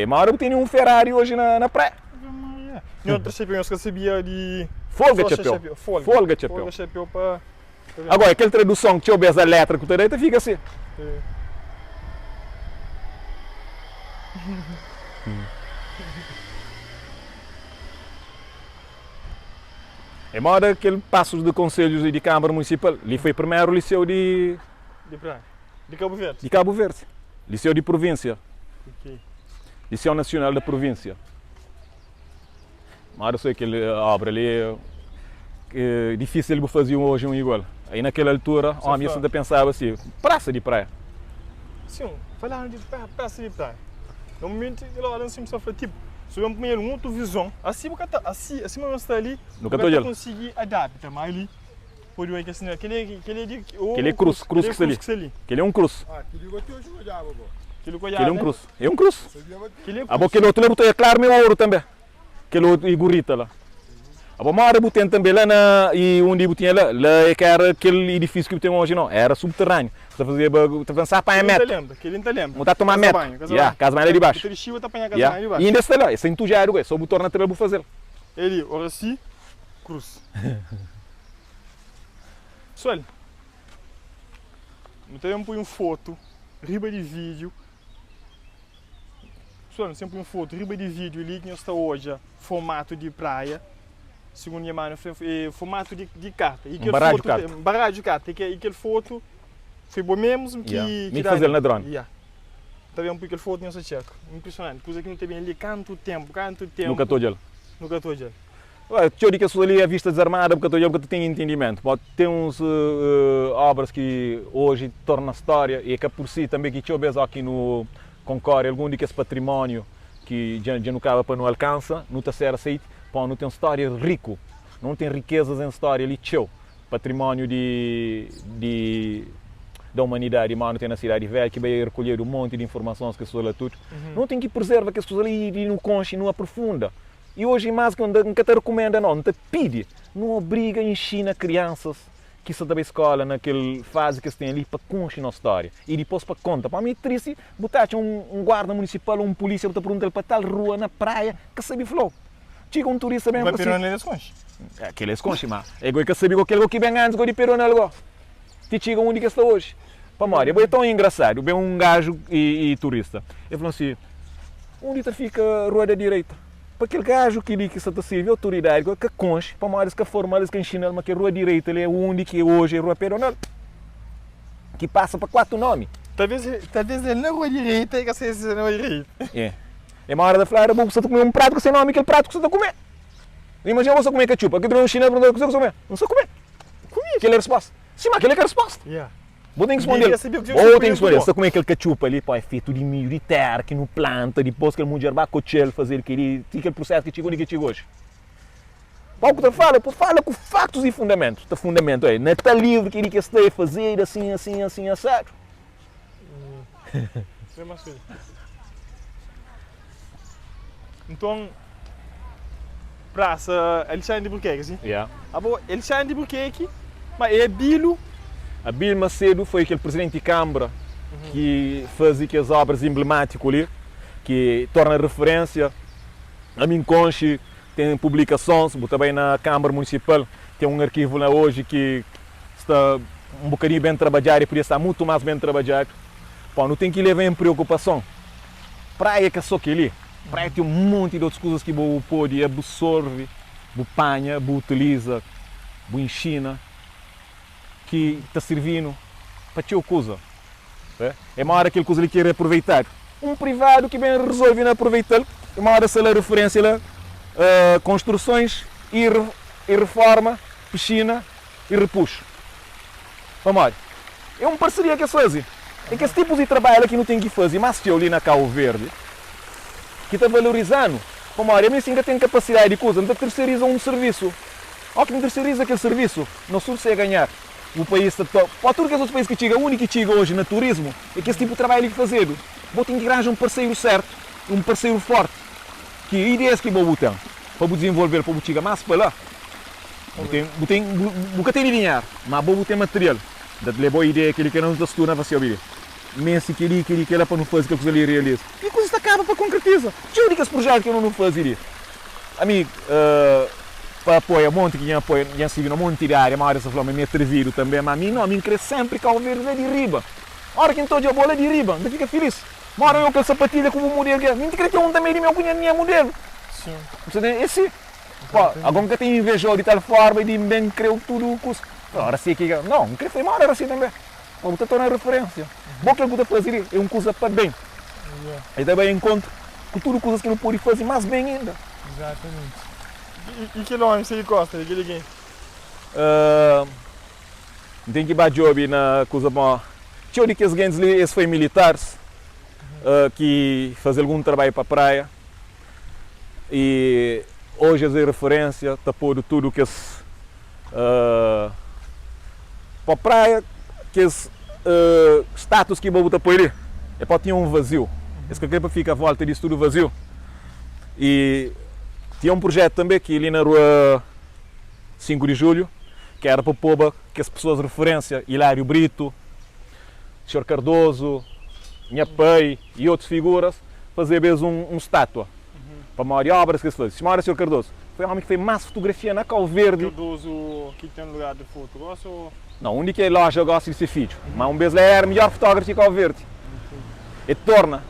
ma ora bu tene un Ferrari oji na praia. Nho ta txapéu, nhos ka sabia di. Folga txapéu. Folga txapéu. Folga txapéu pa. Agora, kel traduson txeu bes a letra ku ta da ta fika si. É moda kel pasus di konselhus di Kâmara Munisipal. Li foi primeru liseu di. Di Praia. Di Kabu Verdi. Di Kabu Verdi. Liseu di pruvinsia. Liseu Nasional da Pruvinsia. Mara sô kel obra li é difísil bu faze oji un igual. Aí na kel altura ómi sa ta pensaba si, prasa di praia. Sim, falando di prasa di praia, na mumenti kel ora nsin sa fla tipo, si ben pui un otu vizon, asi bu ka ta, asi, asi ma no sta li, Nu bu ka ka ta ta odjal. konsigi adapta, ma ali podi oi kel kel kel di Kel é krus, krus ki sta li. Kel é un krus. Kel é un krus. É un krus. Abo kel otu la bu ta odja klaru ma é oru tanbe. Kel otu e gurita la. Abo moda bu ten tanbe la na e undi bu tinha la, la e ka era kel idifisiu ki bu ten oji no, era subterraniu. Bu ta fazeba, bu ta pensa panha metru. Bu ta toma metru. Ya, kaza banhu la di baxu. Ya, i inda sta la, e sta intujadu ku el, so bu torna tra-l bu fazel. Eli, Oracy Cruz. Pessoal, nu ta ben poi un fotu riba di vídiu. Pessoal, nu sen poi un fotu riba di vídiu li ki nhos ta odja formatu di praia. Segundo nha manu fla, é formatu di, di karta. E Un kel baralhu fotu, karta. un baralhu karta. E kel, e kel fotu foi bo mesmu ki, Yeah. ki Mi ki da fazel na drone. Yeah. Ta ben poi kel fotu nhos ta txeka. Impressionante. Kuza ki nu ta ben li kantu tempu, kantu Nu tempu ka ta odjal. nu ka ta odjal. Txeu di kes kuza li é vista dizarmada, bu ka ta odja, bu ka ta ten entendimentu. Pode ten uns obras ki oji torna stória i é ka pur si tanbe ki txeu bes óki nu konkore algun di kes patrimóniu ki dja nu kaba pa nu alkansa, nu ta ser aseiti pamodi nu ten stória riku. Nu ten rikezas en stória li txeu. Patrimóniu di di da umanidadi ma nu ten na Sidadi Velha ki bai rekolhedu un monti di informasons kes kuza la tudu. Nu ten ki prezerva kes kuza li i nu konxe, nu aprofunda. I oji más ki N ka ta rekumenda no, N ta pidi, nu obriga inxina kriansas ki sta ta bai skóla na kel fazi ki es ten li pa konxe nos stória i dipôs pa konta. Pamodi é tristi bu ta atxa un guarda munisipal ô un pulísia bu ta pergunta-l pa tal rua na praia ka sabe fla-u. Txiga un turista ben Ba fla si. Peronel es konxe. É, kel es konxe, má é go e ka sabe go kel go ki ben antis go di Peronel go ti txiga undi ki es sta oji. Pamodi abo é tãu engrasadu, ben un gaju i turista el fla-m si. Undi ta fika rua da direita? Pa kel gaju ki li ki sa ta sirbi otoridadi ka konxe, pamodi es ka formal, es ka inxinal ma kel rua direita li é undi ki oji é rua pedonal, ki pasa pa 4 nomi. Talvez, talvez el na rua direita e ka sabe si na rua direita. É. É ma ora ta fla, bu sa ta kume un pratu ku se nomi, kel pratu ku sa ta kume. Imajina bu sa kume katxupa, ki ta ben un xinês pergunta kuzê ku sa kume? N sa kume. Kumida. Kel é resposta. Sima kel é ka resposta. Yeah. Bo ten ki sponde-l. Bo ten ki sponde-l. Sta kume kel katxupa li, pó é fetu di midju di téra ki nu planta, dipôs kel mudjer ba kotxe-l, faze-l kel-li, ti kel prusésu ki txiga undi ki txiga oji. Pau ku ta fala, po fala ku faktus i fundamentus. Ta fundamentu é na tal livru kel-li ki es sta, é fazedu asin, asin, asin, asadu. Nton, Prasa Alexandre de Burquerque, si? Yeah. Abo, Alexandre de Burquerque, ma é Abilo. Abílio Macedo foi kel presidenti di Kâmara ki faze kes obras enblemátiku li, ki torna referênsia. Ami N konxe, ten publikasons, bu ta bai na Kâmara Munisipal, ten un arkivu la oji ki sta un bokadinhu ben trabadjadu, e podia sta mutu más ben trabadjadu. Pó, nu ten ki leba en preokupason, praia é ka sô kel-li. Praia ten un monti di otus kuzas ki bu pode absorve, bu panha, bu utiliza, bu inxina, ki ta sirvi-nu pa txeu kuza. É moda kel kuza li ki é reaproveitadu. Un privadu ki ben rezolve na aproveita-l, é moda sta la referênsia la, konstrusons i reforma, piscina i repuxu. Pamodi? É un parseria ki es faze. É kes tipus di trabadju la ki nu ten ki faze más txeu li na Kau Verdi, ki ta valoriza-nu. Pamodi ami si N ka ten kapasidadi di kuza, N ta terseriza un sirvisu. Óki ki N terseriza kel sirvisu, nos tudu sai a ganhar. Bu país ta to. Pa tudu kes otus país ki txiga, undi ki txiga oji na turismu, é kes tipu di trabadju li ki fazedu. Bo ten ki ranja un parseru sértu, un parseru fórti, ki ideias ki bo bu ten pa bu dizenvolve-l, pa bu txiga más pa la. Bu ten, bu ten, bu, bu ka tene dinheru, ma bo bu ten material. N ta leba bo ideia kel-li ke nu ta studa na fase obi li. Meste kel-li, kel-li, kel-la pa nu faze kel kuza li realiza. I kuzas ta kaba pa konkretiza. Txeu di kes prujétu ke nu nu faze li, ami, pa apoia monti ki dja N apoia, dja N sirbi na monti di ária, ma óras ta fla ma mi é atrevidu tanbe, ma ami no, ami N kre sénpri Kau Verdi la di riba. Óra ki N ta odja bo la di riba, N ta fika filis. Ma óra eu kel sapatilha ku bu mudelu ki mi N ta kre ten un tanbe di meu ku nha nha mudelu. Bu sta ntende? É si. Pó, ago N ka ta invejau di tal forma di N ben kreu tudu kus. Ora si ki ka. Nau, N kre fla, ma ora si tanbe. Pa bu ta torna referensia. Bo kel ku ta faze li é un kuza pa ben. E ta bai enkontru ku tudu kuzas ki nu pode faze mas ben inda. Exatamente. I kel omi sta di kosta li, kel-li ken? N ten ki ba djobe na kuza pa txeu di kes gentis li es foi militaris ki faze algun trabadju pa praia. I oji es é referênsia, ta podu tudu kes pa praia, kes status ki bo bu ta poi li, e pode tinha un vaziu, es ka kre pa fika volta disu tudu vaziu. I tinha un projetu tanbe ki li na rua 5 di Julhu, ki era pa poba kes pesoas referênsia, Hilário Brito, Senhor Cardoso, nha pai i otus figuras, fazeba es un státua pamodi obras ki es faze. Sima Senhor Cardoso foi omi ki fez más fotografia na Kau Verdi. Cardoso ki ten lugar di fotu gosi o? Nau, undi ki é loja gosi di se fidju. Ma un bes la el era midjor fotógrafu di Kau Verdi. E torna.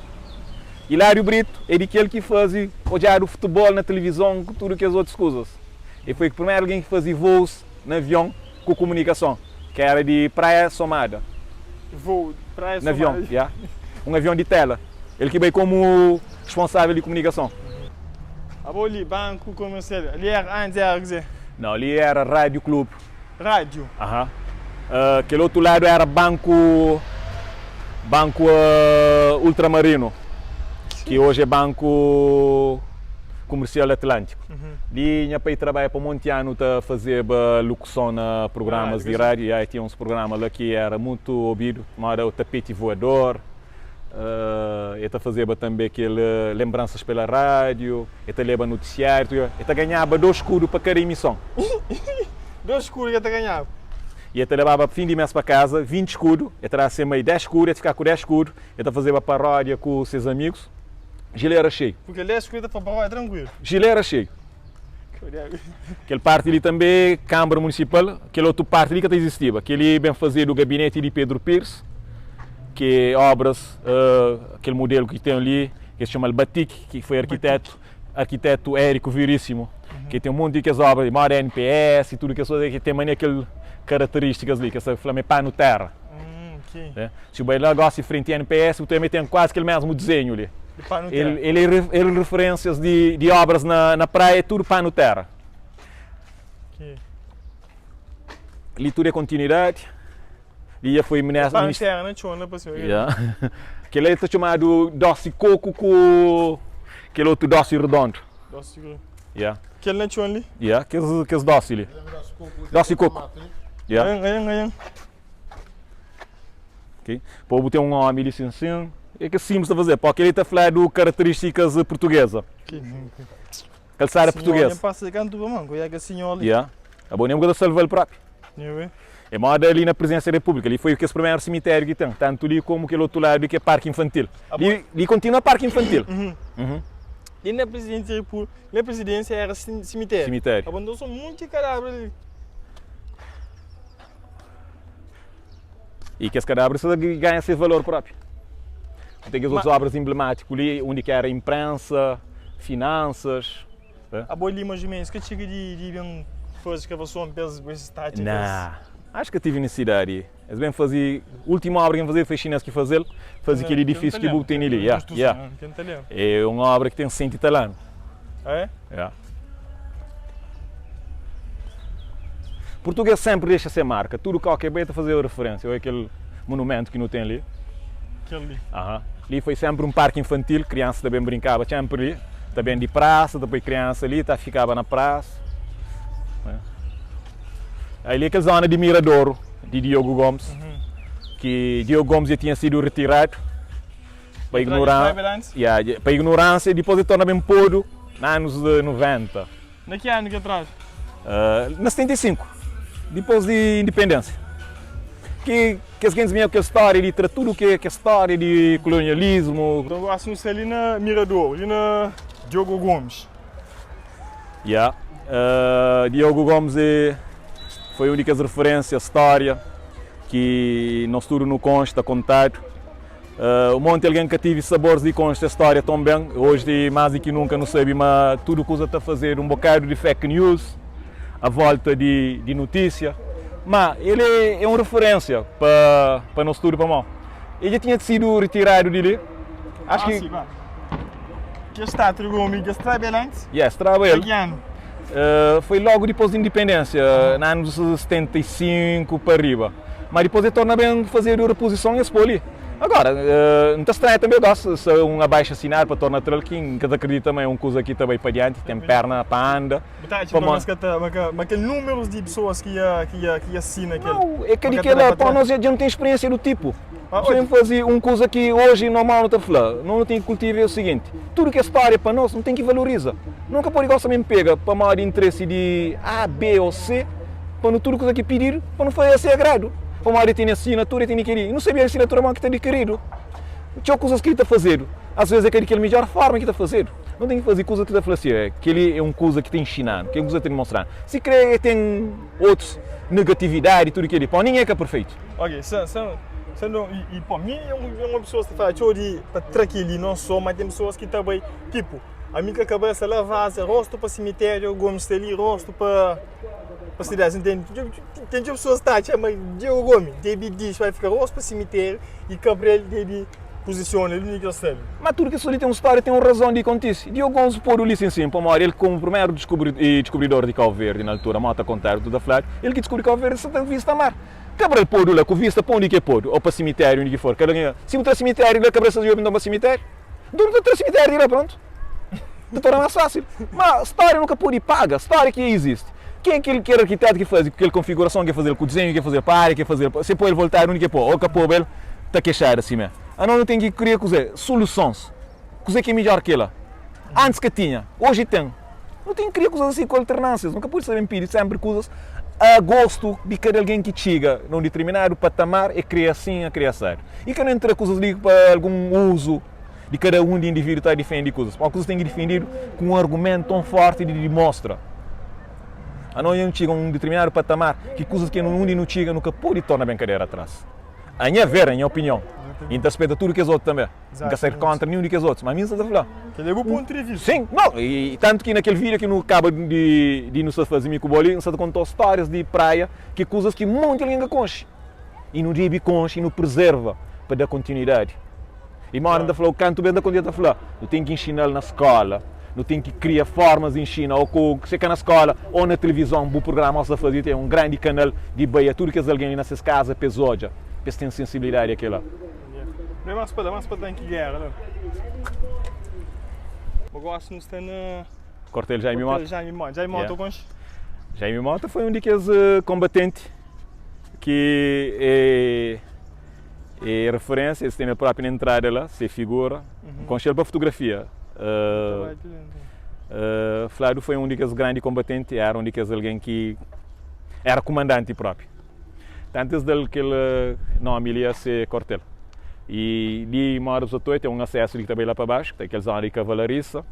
Hilário Brito é di kel ki faze odjadu futebol na tilivizon ku tudu kes otus kuzas. E foi primeru algen ki faze vôus na avion ku kumunikason, ki era di Praia Somada. Vôu di Praia Na Somada. avion, ya. Un avion di tela. El ki bai komu responsável di kumunikason. Abo li, banku komersial, ali era, antis era kuzê? Nau, li era Rádio Clube. Rádio? Aha. Kel otu ladu era banku, banku Ultramarino, ki oji é Banku Komersial Atlântiku. Li nha pai trabadja pa monti anu ta fazeba lokuson na prugramas di rádiu. Ya, tinha uns prugrama la ki era mutu obidu, moda o Tapete Voador. El ta fazeba tanbe kel Lembranças pela Rádio, el ta leba notisiáriu, el ta ganhaba dos skudu pa kada emison. Dos skudu ki el ta ganhaba? I el ta lebaba fin di mês pa kaza 20 skudu, el ta daba se mai 10 skudu, el ta fikaba ku 10 skudu, el ta fazeba paródia ku ses amigus. Jilera xeiu. Purke 10 skudu el ta fazeba paródia trankuilu. Jilera xeiu. Kel parti li tanbe, Kánmara Munisipal, kel otu parti li ka ta izistiba. Kel-li ben fazedu gabineti di Pedro Pires, ki obras, kel mudelu ki ten li, ki es txoma-l Batik, ki foi arkitetu, arkitetu Érico Veríssimo, ki ten un monti di kes obra li, moda NPS i tudu kes kuza ki ten mania kel karaterístikas li, ki es ta fla ma é panu terra. Si bu bai la gosi frenti NPS, bu ta odja ma ten kuazi kel mesmu dizenhu li. El el referências di di obras na na praia é tudu panu terra. Li tudu é kontinuidadi. Li dja foi Pá na terra na txon la pa sima. Yeah. Kel-la ta txomadu dosi koku ku kel otu dosi redondu. Dosi koku. Yeah. Kel na txon li? Yeah, kes, kes dosi li. Dosi koku. Yeah. Ayan, ayan, ayan. Ok. Pô bu ten un omi li sin sin. É ke sims ta faze. Pô kel-li ta fladu karakterístikas portuguesa. Kalsada portuguesa. Senhor, passa canto pa man, ku kel senhor li. Yeah. Abo nem bu ka ta salva-l propi. Yeah. É moda ali na Presidência da República, ali foi kes primeru simitério ki ten, tantu li komu kel otu ladu ki é parki infantil. Li, li kontinua parki infantil. Uhum. Li na Presidência da República, na Presidência era simitério. Simitério. Abo nton son munti kadáver li. I kes kadáver sa ta ganha se valor propi. Ten kes otus obras enblemátiku li, undi ki era imprensa, finansas. Abo li mais ou menos, ka txiga di di ben faze skavason pa es es taxa kes. Nah, acho ka tive nisisidadi. Es ben faze, ultimu obra ki N faze foi xinês ki fazel, faze kel idifísiu ki bu tene li. Yeah, yeah. É un obra ki ten 100 i tal anu. Ah é? Yeah. Português sempre dexa se marca, tudo kau ke bai ta faze referência, ou é kel monumento ki nu ten li. Kel li. Aha. Li foi sempre um parque infantil, criança ta ben brincaba sempre li, ta ben di praça, ta poi criança li, ta ficaba na praça. Aí li é kel zona di Miradouro, di Diogo Gomes, ki Diogo Gomes dja tinha sido retirado pa ignorância, yeah, pa ignorância, dipôs el torna ben podu na anos 90. Na ki anu ki el traze? Na 75, dipôs di indipendênsia. Ki kes gentis binha ku kel stória di tra tudu ke kes stória di kolonialismu. Nton gosi nu sta li na Miradouro, li na Diogo Gomes. Ya, Diogo Gomes é foi un di kes referênsia, stória ki nos tudu nu konxe, ta kontadu. Un monti algen ka tive sabores di konxe es stória ton ben. Oji, más di ki nunka, nu sabe ma tudu kuza ta fazedu un bokadu di fake news a volta di di notísia. Má el é un referênsia pa pa nos tudu pamó el dja tinha sidu ritiradu di li. Acho Ah, ki si, ba. Ke sta Gomi dja straba el antis? Yeah, straba Na el. ki anu? Foi logu dipôs di indipendênsia, na anus 75 pa riba. Má dipôs el torna ben fazedu repozison es pô li. Agora, N ta stranha tanbê gósi se un abaixo asinadu pa torna tra-l, ki N ka ta kridita ma é un kuza ki ta bai pa dianti, ten perna pa anda. Bu ta atxa ma es ka ta, ma ka, ma kel númerus di pesoas ki ia, ki ia, ki ia asina kel. Nau, é ka ma di ka ta kel da la, pa pô tra. nos dja nu ten spiriénsia du tipu. Ah, Nu ben faze un kuza ki oji normal nu ta fla, no nu ten ki kultiva é o siginti, tudu ki é stória pa nos, nu ten ki valoriza. Nu ka pode gosta mesmu pega pamodi interesi di A, B ô C, pa nu tudu kuza ki pididu pa nu faze a se agradu. Pamodi el tene asinatura, el tene kel-li. I nu sabe asinatura modi ki ta dikiridu. Txeu kuzas ki ta fazedu, asvês é ka di kel midjór fórma ki ta fazedu. Nu ten ki faze kuzas ki ta fla si, kel-li é un kuza ki ta inxina-nu, kel-li é un kuza ki ta dimonstra-nu. Sikrê el ten otus negatividadi i tudu kel-li, pamodi ningen é ka perfeitu. Ok, sa, sa, sa no, i, i, pô, mi é un, é un pessoa que ta fala txeu di pa tra kel-li, não só, mas tem pessoas ki ta bai, tipo, ami ka kabesa la vaza, rostu pa simitério, Gomes sta li, rostu pa. Pa sidadi, ntende? Ten txeu pesoas ta atxa ma Diego Gomes debe dixi pa fika rostu pa simitério i Cabral debe puzisiona li undi ki el sta li. Ma tudu kes li ten un stória, ten un razon di kontise. Diogo Gomes podu li sin sin pamodi el komu primeru diskubridor di Kau Verdi na altura, mó ta kontadu, tudu ta fladu, el ki diskubri Kau Verdi sa ta vista mar. Cabral podu la ku vista pa undi ki el podu, o pa simitério undi ki for. Kada algen, si bu tra simitério di la Cabral sa djobe nton pa simitério? Nton nu ta tra simitério di la prontu. Ta torna más fásil. Má stória nu ka pode paga, stória ki izisti. Ken é kel kel arkitetu ki faze kel konfigurason ki el faze-l, ku dizenhu ki el faze-l, pa ária ki el faze-l, pa se poi el voltadu undi ki el pô, ô ka poba el ta kexadu simé. Anos nu ten ki kria kuzê? Solusons. Kuzê ki é midjór ki kel-la? Antis ka tinha, oji ten. Nu ten ki kria kuzas asi ku alternânsias. Nu ka pode sta ben pidi sénpri kuzas a gostu di kada algen ki txiga na un ditirminadu patamar, e kria asin, e kria asadu. I ka nu entra kuzas li pa algun uzu. di kada un di indivídu ta difendi kuzas. Pamodi kuzas ten ki difendidu ku un argumentu ton forti di dimostra. Anos dja nu txiga un ditirminadu patamar ki kuzas ki undi nu txiga nu ka pode torna ben kadera atras. A nha ver, a nha opinion, i N ta rispeta tudu kes otu tanbe. N ka ser kontra ninhun di kes otus, ma mi N sta ta fla. Kel-li é bu pontu di vista. Sin, no, i tantu ki na kel vídiu ki nu kaba di di nu sta faze mi ku bo li, N sta ta konta stórias di praia ki kuzas ki monti algen ka konxe. I nu debe konxe i nu prezerva pa da kontinuidadi. I modi N ta fla-u, kantu bês N ta kontinua ta fla, nu ten ki inxina-l na skóla, nu ten ki kria fórmas di inxina, ô ku se ka na skóla, ô na tilivizon, bu prugrama ô sta faze ten un grandi kanal di bai a tudu kes algen li na ses kaza pa es odja. pa es ten sensibilidadi a kela. Bai mas pa la, mas pa tanki gera la. Bo gosi nu sta na Kortel Jaime Mota. Kortel Jaime Mota. Jaime Mota konxe? Jaime Mota foi un di kes konbatenti ki é é referensia, es ten el propi na entrada la, se figura. N konxe-l pa fotografia. Fladu foi un di kes grandi konbatenti, era un di kes algen ki era kumandanti propi. Tantu es da-l kel nomi li a se kortel. I di Morro dos Atoi ten un asesu li ki ta bai la pa baxu, ki ta kel zona di Kavalarisa.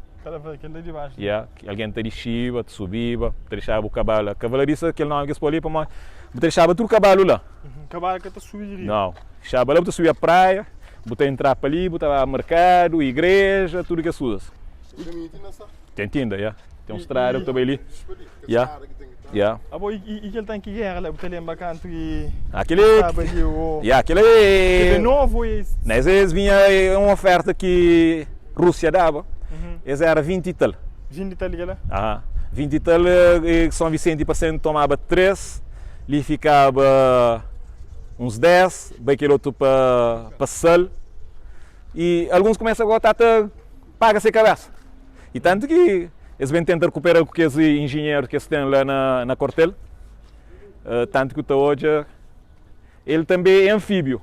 Ya, ki algen ta dixiba, ta subiba, ta dixaba bu kabalu la. Kavalarisa kel nomi ki es pô li pamodi bu ta dixaba tudu kabalu la. Kabalu ka ta subi di riba? Nau. Dixaba la bu ta subia praia, bu ta entra pa li, bu ta ba merkadu, igreja, tudu kes kuzas. Ten tinda, ya. Ten un strada bu ta bai li. Ya. Ya. Abo i, i kel tanki gera la, bu ta lenbra kantu ki Aquele, staba li o ya, aquele Kel é novu o é Na es es vinha é un oferta ki Rússia daba. Es era 20 i tal. 20 i tal di kela? Aha. 20 i tal, e São Vicente pa sen tomaba 3, li fikaba uns 10, bai kel otu pa pa Sal. I alguns kumesa gota ta paga se kabesa. I tantu ki es ben tenta rekupera-l ku kes injinheru ki es ten la na kortel, tantu ki bu ta odja, el tanbe é anfíbiu.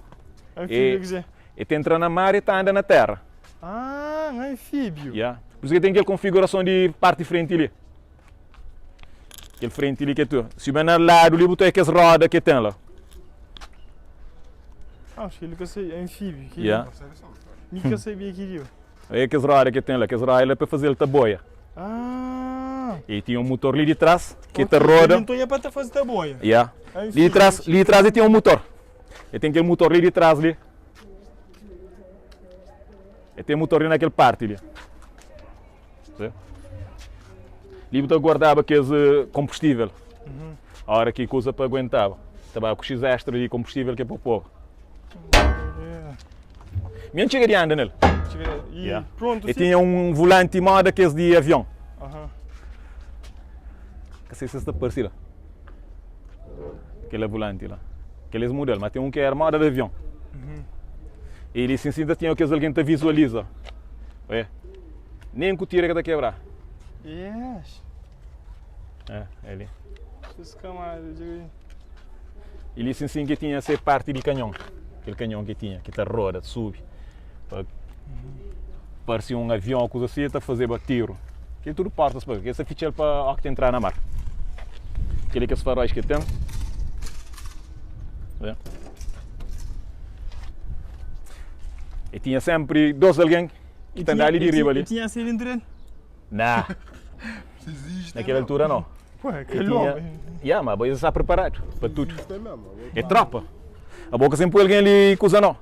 Anfíbiu kuzê? El ta entra na mar i ta anda na téra. Ah, un anfíbiu. Ya. Pur isu ki el ten kel konfigurason di parti frenti li. Kel frenti li ki é tu. Si bu ben na ladu li, bu ta odja kes roda ki el ten la. Ah, acho que ele ka sabia, anfíbiu. Ya. Mi ka sabia ki li. É kes roda ki ten la, kes roda la pa faze-l ta boia. Ah. E tinha un mutor li di tras ki ta roda. Então é pa ta faze ta boia. Ya. Li di tras, li di tras e tinha un mutor. E ten kel mutor li di tras li. E ten mutor li na kel parti li. Vê? Li bu ta guardaba kes konbustível. Ora ki kuza pa aguentaba. Ta ba ku xis extra di konbustível ki é pa poba. Mi N txiga di anda nel. Yeah. Pronto, E tinha un volanti moda kes di avion. Ka sei se sta parsi la. Kel volanti la. Kel es muda-l, ma ten un ki era moda di avion. E li sin sin ta tinha kes algen ta visualiza. Oe. Nen ku tira ka ta kebra. Yes. É, é li. Escamado, E li sin sin ki tinha se parti di kanhon. Kel kanhon ki tinha, ki ta roda, subi. Pa parsi un avion ou kuza si, ta fazeba tiru. Kel tudu portas pa, kel sa fitxal pa ó ki ta entra na mar. Kel li kes faróis ki ten. É. E tinha sempri dos algen ki ta anda li di riba li. E tinha assim dentro dele? Nah. Naquela altura não. Pô, aquele homem. Ya, ma bo está preparado pa tudo. É tropa. A boca sempre põe alguém ali coisa não.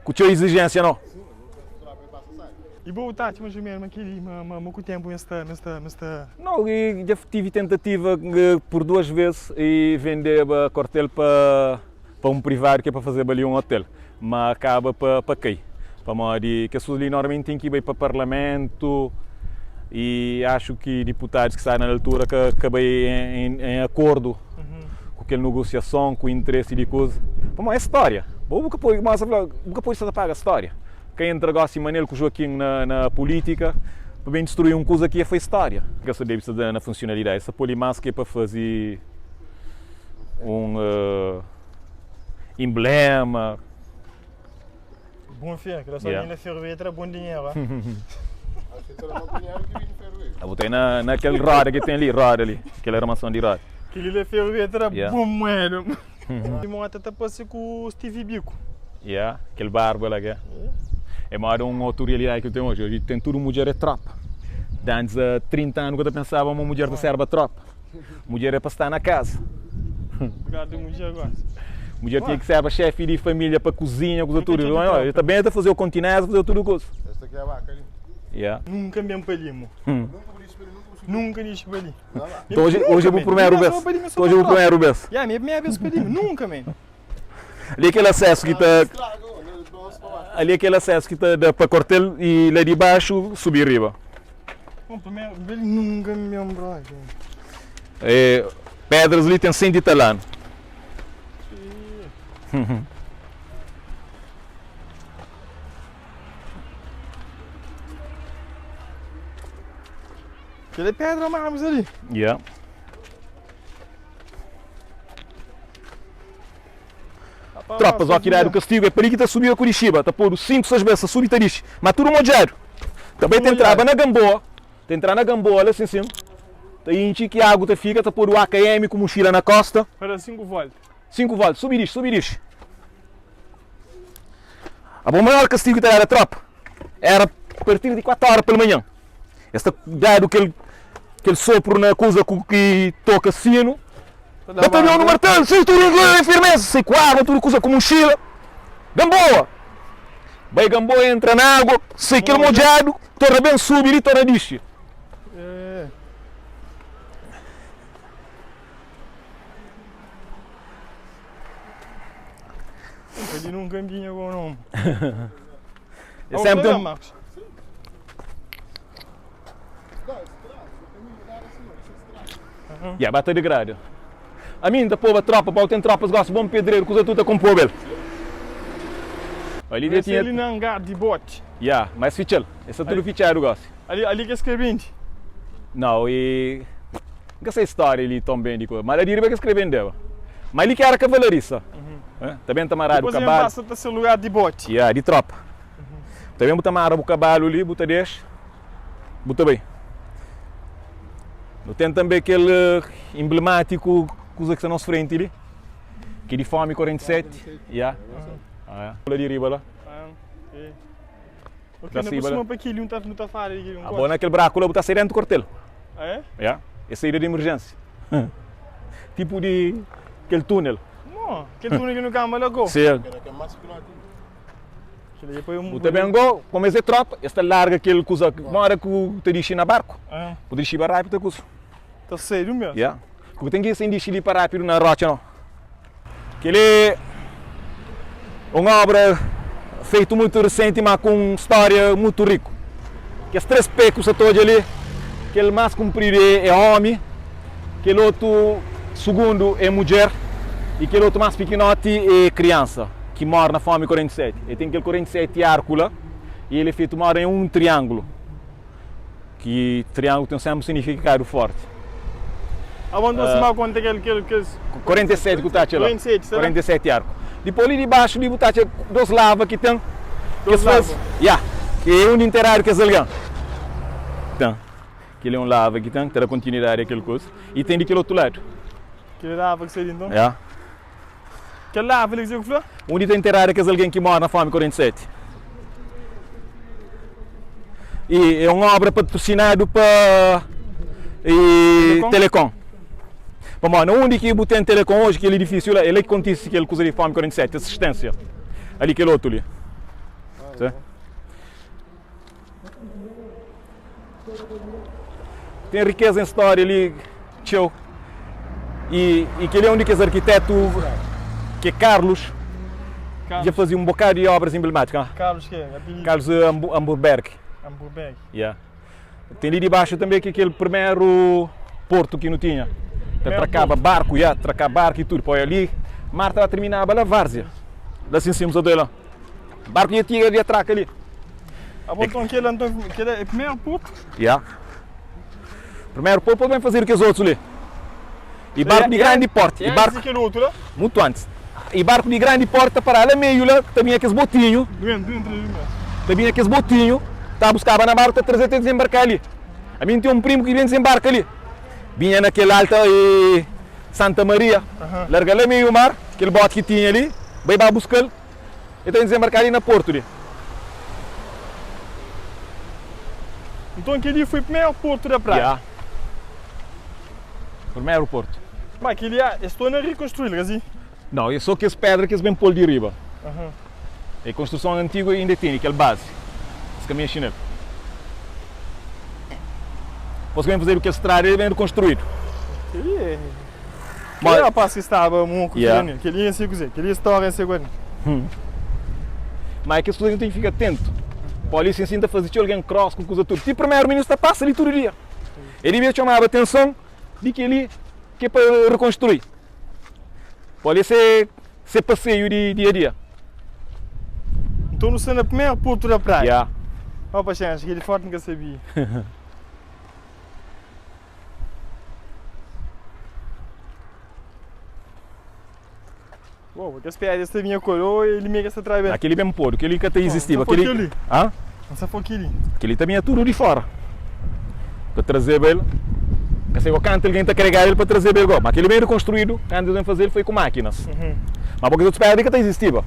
Com teu exigência não. E bo Tati, mas mesmo aquele, ma, ma, ma com o tempo está, está, está. Não, e já tive tentativa por duas vezes e vender a quartel para pa un privadu ki é pa fazeba li un otel, ma kaba pa pa kai, pamodi kes pessoas li normalmenti ten ki bai pa parlamentu i axu ki diputadus ki sta na altura ka ka bai em em akordu ku kel negosiason, ku interesi di kuza, pamodi é stória, bo bu ka pode, mosa fla, bu ka pode sta ta paga stória, ka entra gosi Manel ku Joaquim na na pulítika pa ben distrui un kuza ki foi stória. Ka sta debe sta na funsionalidadi, sta poi li mas ki é pa faze. Un emblema. Bom fé, que só yeah. ferro tra bom dinheiro. Eu botei na, naquele roda que tem ali, roda ali, aquela armação de roda. Aquele ali ferro tra yeah. bom moeda. E moto tá passe com o Steve Biko. Yeah, aquele barba lá que é. É moda uma outra realidade que eu tenho hoje. Hoje tem tudo mulher é tropa. De antes há 30 anos que eu pensava uma mulher de serba tropa. Mudjer é pa sta na kaza. Obrigado mudjer gosi. Mudjer tinha ki serba xefi di familia pa kuzinha kuza tudu. El ta ben el ta fazeu kontineza fazeu tudu kuza. Esta ki é baka li. Yeah. Nunka ben pa li mo. Nunka dixi pa li. Então hoje, hoje é bu primeiro vez. Então hoje é bu primeiro vez. Yeah, minha primeira vez pa li, nunka man. Ali é kel asesu ki ta Ali é kel asesu ki ta da pa kortel i la di baxu subi riba. Bom, primeiro vez nunka ben bro. É, pedras li ten 100 di tal anu. Kel é pedra mármores ali. Yeah. Tropas, ó, ki dadu kastigu é pa li ki ta subiba ku dixiba, ta podu 5, 6 bes ta subi ta dixi, ma tudu modjadu. Ta bai ta entraba na Gamboa, ta entra na Gamboa la sin sin, ta intxi ki agu ta fika, ta podu AKM ku muxila na kosta. Pa da 5 volta. 5 volta, subi dixi, subi dixi. Abo maior kastigu ki ta dadu tropa era partir di 4 ora palmanhan. Es ta dadu kel kel sopru na kuza ku ki toka sinu. Batalhon no martelu, sai tudu em firmeza, sai ku arma, tudu kuza ku mochila. Gamboa! Bai Gamboa entra na água, sai kel modjadu, torna ben subi li, torna dixi. Ali num campinho com o nome. É sempre tem um... Yeah, bata de grade. A mim ta poba tropa, pau tem tropas gosta bom pedreiro, kuza tudo ta compoba ele. Ali já tinha. Ali na hangar de bote. Yeah, mas fitxel. Esse tudo fitxado gosta. Ali, ali que escrevente. Não, e nunca sei história ali tão bem de coisa. Mas ali riba que escrevendo. Mas ali que era cavalariça. Uhum. Também tá amarrado o cavalo. passa para seu lugar de bote. Yeah, de tropa. Também bu ta mara bu kabalu li, bu ta dexa, bu ta bai. Nu ten tanbe kel enblematiku kuza ki sta nos frenti li, ki di fomi 47, ya. La di riba la. Ok, na por sima pa kili un ta nu ta fala di kili un Abo na kel braku la bu ta sai dentu kortel. Ya, é saída di emerjensia. Tipu di kel túnel. Mo, kel túnel ki nu kamba la go. Sim. Bu ta ben go, komu es é tropa, es ta larga kel kuza, mora ku ta dixi na barku, bu ta dixi ba rápidu ta kuza. Ta sedu mesmu. Ya. Ku ten ki sen dixi li pa rápidu na rotxa no. Kel é un obra feitu mutu resenti ma ku un stória mutu riku. Kes 3 pé ku sa ta odja li, kel más kunpridu é omi, kel otu sugundu é mudjer i kel otu más pikinoti é kriansa. Ki mora na fomi 47. El ten kel 47 arku la i el é fetu moda en un triangulu. Ki triangulu ten senpri un signifikadu forti. Abo nton sima konta kel kel kes. 47 ku ta atxa la. 47 arku. Dipos li di baxu li bu ta atxa dos lava ki ten. Dos lava? Ya. Ki é undi interadu kes algen. Ten. Kel é un lava ki ten, ki ta da kontinuidadi a kel kuza. I ten di kel otu ladu. Kel lava ki sta li nton? Ya. Kel lava li kuzê ku fla? Undi ta enteradu kes algen ki móre na fómi 47. E é un óbra patrosinadu pa Telecom. Pamodi na undi ki bu ten Telecom oji, kel idifísiu la, é la ki kontise kel kuza di fómi 47, asisténsia. Ali kel otu li. Ten riqueza em stória li txeu. E, e kel é un di kes arquitetu ki é Carlos, dja faze un bokadu di obras emblemáticas. Carlos ke? Apelidu? Carlos Hamburberg. Hamburberg. Yeah. Ten li di baxu tanbe ki kel primeru portu ki nu tinha. Ta trakaba barku, yeah, trakaba barku i tudu. Poi ali, mar ta ba terminaba la Várzea. La sin sin, la. Barku dja txiga dja traka li. Abo nton kela nton kela é primeru portu? Ya. Primeru portu depois ben fazedu kes otus li. E barku di grandi porti. E antis di kel otu la? Mutu antis. E barku di grandi porti ta paraba la meiu la ta binha kes botinhu. Ta binha kes botinhu ta buskaba na barku ta traze ta dezenbarka li. Ami N ten un primu ki ben dezenbarka li. Binha na kel alta e Santa Maria. Larga la meiu mar kel boti ki tinha li bai ba buskal. E ta dezenbarka li na portu di. Nton kel-li foi primeru portu da praia? Ya. Primeru portu. Ma kel-li a es torna rikonstruí-l, ka si? Nau, e so kes pedra ki es ben pô-l di riba. E konstruson antigu inda tene kel bazi. Es ka mexe nel. Dipôs ki ben fazedu kel strada, el ben rikonstruídu. Kel-li é. Kel rapaz ki staba moku ki Daniel, kel-li N sei kuzê, kel-li stória N sei kual. Má é kes kuza ki nu ten ki fika atentu. Polísia nsin ta faze txeu algen kros ku kuza tudu. Ti primeru ministru ta pasa li tudu dia. El dibia txomaba atenson di kel-li ki é pa rekonstrui. Polísia é. se paseiu di dia a dia. Nton nu sta na primeru portu da praia. Ya. Ó paxénxa, kel-li forti N ka sabia. Uou, kes pedras ta binha ku el, ô el mê ki es ta trabe el? Na kel-li ben podu, kel-li ka ta izistiba. N sa fo kel-li. Hã? N sa fo kel-li. Kel-li ta binha tudu di fóra. Ta trazeba el, ka sai kantu algen ta karegaba el pa trazeba el gó. Ma kel-li ben rikonstruídu, kantu es ben faze-l foi ku mákinas. Ma pa kes otus pedra li ka ta izistiba,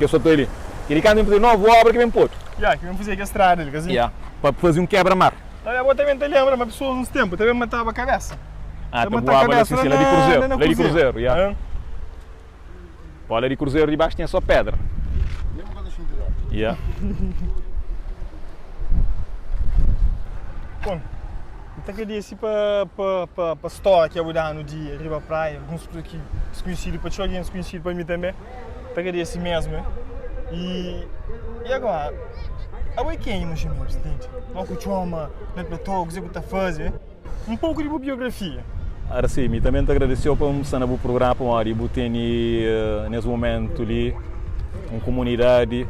kes otu li. Kel-li kantu ben faze novu óbra ki ben podu. Ya, ki ben faze kel strada li, ka si? Ya, pa faze un kebra-mar. Ta bo ta ben ta lenbra ma pesoas uns ténpu ta ben mataba kabésa. Ah, ta buaba la si, si, la di Cruzeiro, la di Cruzeiro, ya. Pó la di Cruzeiro di baxu tinha só pedra. Ya. Bom, N ta agradese pa pa pa pa stória ki bu da-nu di riba praia, alguns kuza ki diskunhisidu pa txeu algen, diskunhisidu pa mi tanbe. N ta agradese mesmu. I i agora, abo é kenha, meus amigos, ntende? Mo ku txoma na platô, kuzê ku ta faze? Un poku di bu biografia. Arcy, mi tanbe N ta agradeseu pa N sta na bu prugrama pamodi bu tene nes mumentu li un kumunidadi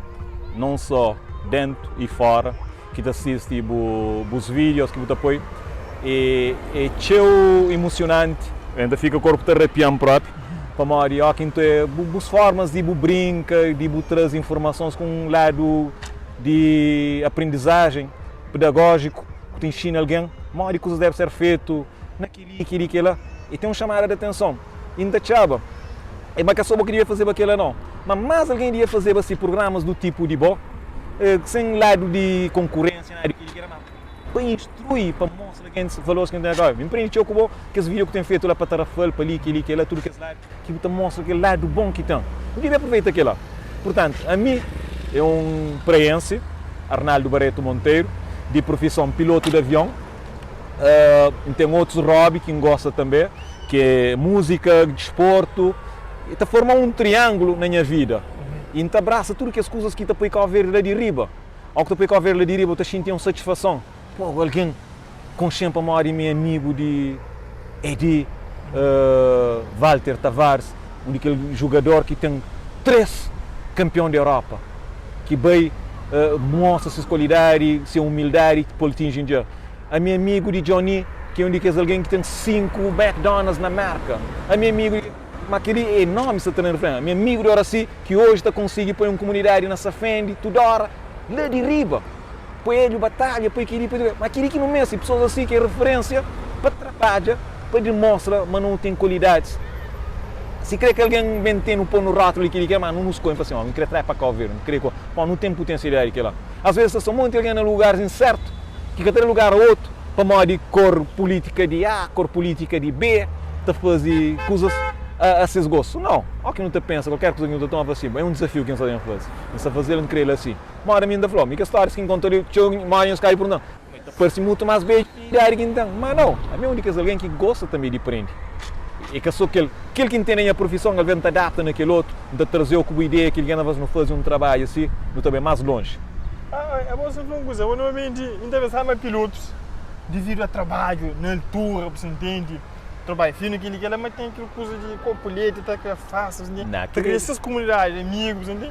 non so dentu i fora ki ta sisti bu bus videos ki bu ta poi e e txeu imusionanti N ta fika korpu ta arrepiam propi pamodi oki N ta bu bus formas di bu brinka di bu traze informasons ku un ladu di aprendizajen pedagojiku ku ta inxina algen modi kuzas debe ser fetu na kel-li, kel-li, kel-la. E ten un xamada di atenson. I N ta txaba, e ma ka so bo ki debe fazeba kel-la nau, ma más algen debe fazeba si prugramas du tipu di bo, sen ladu di konkurensia, nada di kel-li, kel-la, ma pa instrui, pa mostra gentis valores ki nu ten na kabesa. Mi N prende txeu ku bo, kes video ku ten fetu la pa Tarrafal, pa li, kel-li, kel-la, tudu kes ladu. Ki bu ta mostra kel ladu bon ki ten. Nu debe aproveita kel-la. Purtantu, ami é un praiense, Arnaldo Barreto Monteiro, di profison pilotu di avion. N ten otus hobby ki N gosta tanbe, ki é múzika, disportu. E ta forma un triângulu na nha vida. I N ta abrasa tudu kes kuzas ki ta poi Kau Verdi la di riba. Óki ta poi Kau Verdi la di riba, bu ta xinti un satisfason. Pô, algen konxe-m pamodi mi é amigu di Edi Walter Tavares, un di kel jugador ki ten 3 kanpion di Europa, ki bai mostra ses kualidadi, se umildadi pa el tinji un dia. Ami é amigu di Johnny, ki é un di kes algen ki ten 5 McDonald's na Merka. Ami é amigu di. Ma kel-li é nómi sta ta na Ami é amigu di Oracy, ki oji ta konsigi poi un kumunidadi na Safendi tudu óra la di riba. Poi Hélio Batalha, poi kel-li, poi kel-li. Ma kel-li ki nu meste, pesoas asi ki é referénsia pa trabadja, pa dimostra ma nu ten kualidadis. Si kre ki algen ben ten nu pô-nu rótulu di kel-li ki é, ma nu nu skodje, nu fla sin, ó, N kre trai pa Kau Verdi, N kre ku. Pamodi nu ten putensialidadi di kel-la. Asves sta sta monti algen na lugaris insertu ki ka ta da lugar a otu pamodi kor pulítika di A, kor pulítika di B, ta faze kuzas a ses gostu. Nau, óki nu ta pensa kualker kuza ki nu ta toma, fla sin, é un dizafiu ki N sta ben faze, N sta faze-l, N kre-l asi. Moda mi N ta fla-u, mi kes stórias ki N konta li txeu moda nhos kaba di pergunta-m, ma ta parse mutu más bedju ki idadi ki N ten. Má nau, ami é un di kes algen ki gosta tanbê di prende. É ka sô kel kel ki N ten na nha profison, alvês N ta adapta na kel otu, N ta traze-u ku bu ideia ki algen ta fla-s nu faze un trabadju asi, nu ta bai más lonji. Ah, é bo sa fla un kuza, bo normalmenti N ta pensaba ma pilotus devidu a trabadju na altura, bu sa ntende, trabadju finu, kel-li, kel-la, ma ten kel kuza di kopu leti ta kre fásil, bu sa ntende, ta kria ses komunidadi, amigu, bu sa ntende.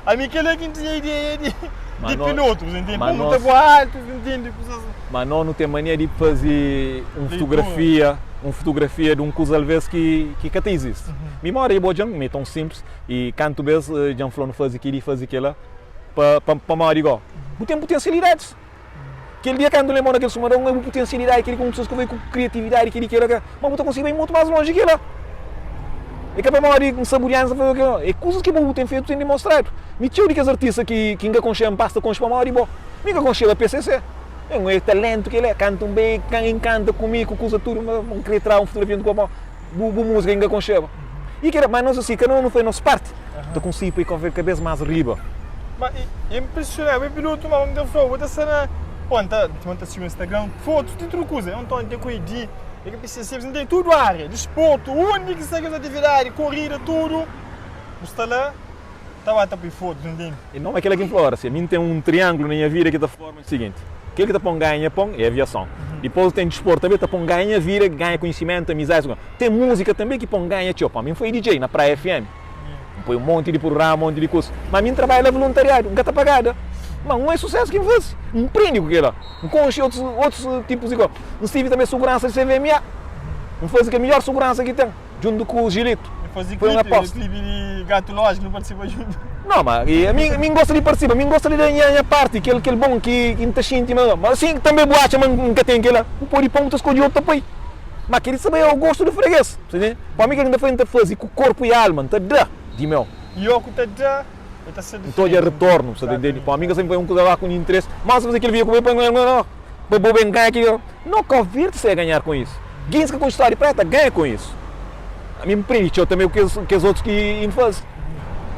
Ami kel-la ki N tinha ideia di di pilotu, bu ntende? Pô, ta voa altu, bu ntende? Kuzas. Ma no nu ten mania di faze un fotografia, un fotografia di un kuza alvês ki ki ka ta izisti. Mi mora i bo dja-m, mi é tãu sinplis, i kantu bês dja-m fla-u nu faze kel-li, faze kel-la, pa pa pamodi gó bu ten putensialidadis. Kel dia kantu lenbra-u na kel sumadon, é bu putensialidadi, kel-li ki un pesoas ku bai ku kriatividadi, kel-li, kel-la, kel-la, ma bu ta konsigi bai mutu más lonji ki kel-la. É ka pamodi N sabe di antis, N ta faze kel-la, é kuzas ki bo bu ten fetu, ten dimostradu. Mi txeu di kes artista ki ki N ka konxe, N pasa ta konxe pamodi bo. Mi ka konxeba PCC. N é talentu ki el é. Kantu N bai, kan enkanta ku mi, ku kuza tudu, ma N kre tra un fotografia juntu ku bo, bu bu múzika ki N ka konxeba. I kel-la, ma nos asi, kada un nu fai nos parti. Ta konsigi poi Cabo Verde kabes más riba. Ma é impressionante, bu é pilotu ma bu ta fla, bu ta sta na, pô, N ta, N ta sigiu Instagram, fotus di tudu kuza, António tem ku Edi, é ka PCC, bu tem tudu área, disportu, undi ki sta kes atividadi, korida, tudu, bu sta la, ta ba ta poi fotus, bu ntende? E nau, ma kila ki N fla ora, si ami N ten un trianglu na nha vida ki ta forma o siginti, kel ki ta pon ganha nha pon é aviason, dipos ten disportu tanbe ta pon ganha nha vida, ganha konhisimentu, amizadis, ten múzika tanbe ki pon ganha txeu, pamodi mi N foi DJ na Praia FM. N poi un monti di prugrama, un monti di kusa. Ma mi N trabadja la voluntariadu, N ka ta pagada. Ma un é susésu ki N faze. N prende ku kel-la. N konxe otus otus tipus di. N sirbi tanbe suguransa di CVMA. N faze kel midjór suguransa ki ten, djuntu ku Gilito. N faze Foi un klipi, aposta. klipi di Gato Lógico, nu partisipa djuntu. Não, ma e ami mi N gosta di partisipa, mi N gosta di da nha nha parti, kel kel bon ki ki N ta xinti ma ma si tanbe bu atxa ma N ka ten kel-la, bu pode pô-m bu ta skodje otu ta poi. Ma kel-li sabe é o gostu di freguês, bu ta ntende? Pa mi kel ki N ta faze, N ta faze ku korpu i alma, N ta da di meu. I o ku ta da, e ta ser N ta odja diferenti. retornu, bu sa ta ntende? Exatamente. Pa mi N ka sabe faze un kuza la ku interesi, mas faze kel via ku bo pa pa bo ben ganha kel No, Cabo Verde sa ganhar com isso. Gentis ka konxe stória di praia ta ganha com isso. Ami N prende txeu tanbe ku kes kes otus ki N faze.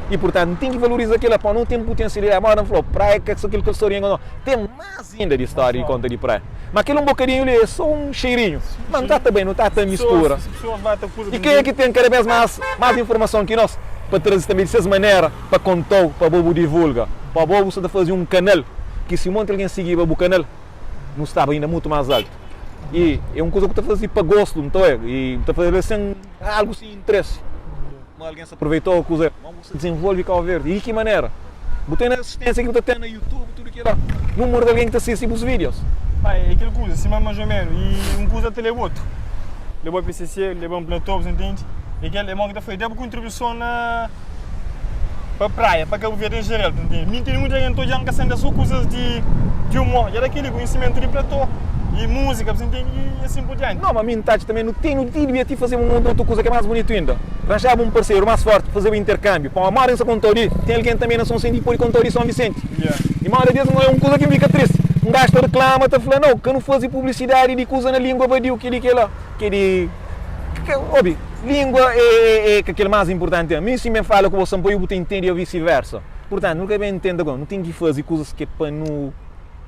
I purtantu N ten ki valoriza kila, pamodi nu ten putensialidadi. Moda N fla-u, praia ka so kel kel storinha no. Ten mas inda di stória di konta di praia. Ma kel un bokadinhu li e so un xeirinhu. Ma nu ta ta bai, nu ta ta mistura. I kenha ki ten kada bes mas mas informason ki nos pa traze tanbe di ses manera pa konta-u, pa bo bu divulga, pa bo bu sta ta faze un kanal ki si monti algen sigiba bu kanal, nu staba inda mutu más altu. I é un kuza ku ta faze pa gostu, nton é, i bu ta faze-l sen algu sin interesi. Ma algen sta aproveita o kuza, ma bu sta dizenvolve Kau Verdi. I di ki manera? Bu ten asisténsia ki bu ta ten na YouTube, tudu kila, númeru di algen ki ta sisti bus vídios. Pá, é kel kuza, sima más o ménu, i un kuza ta leba otu. Leba PCC, leba un platô, bu ta ntende? É kel, é mau ki ta fla, da bu kontribuison na. Pa praia, pa Kabu Verdi en jeral, ta ntende? Mi N tene muita algen ta odja-m ka senta so kuzas di di umor, dja da keli konhisimentu di platô i múzika, bu ta ntende? I asin pur dianti. No, ma mi N ta atxa tanbe nu ten, nu ti dibia ti fazeba un otu kuza ki é más bunitu inda. Ranjaba un parseru más fórti, fazeba interkánbiu. Pamodi modi N sta kontau di, ten algen tanbe na Son Senti ki pode kontau di Son Visenti. I modi di es é un kuza ki N fika tristi. Un gaju ta riklama, ta fla, Nau, ka nu faze publisidadi di kuza na língua badiu, keli, kela, keli. Obi, Lingua é ka kel más inpurtanti. Ami si mi fala ku bo Sanpaio bu ta intende o visi versa. Purtantu nu ka ben intende agora. Nu ten ki fazi kuzas ki é pa nu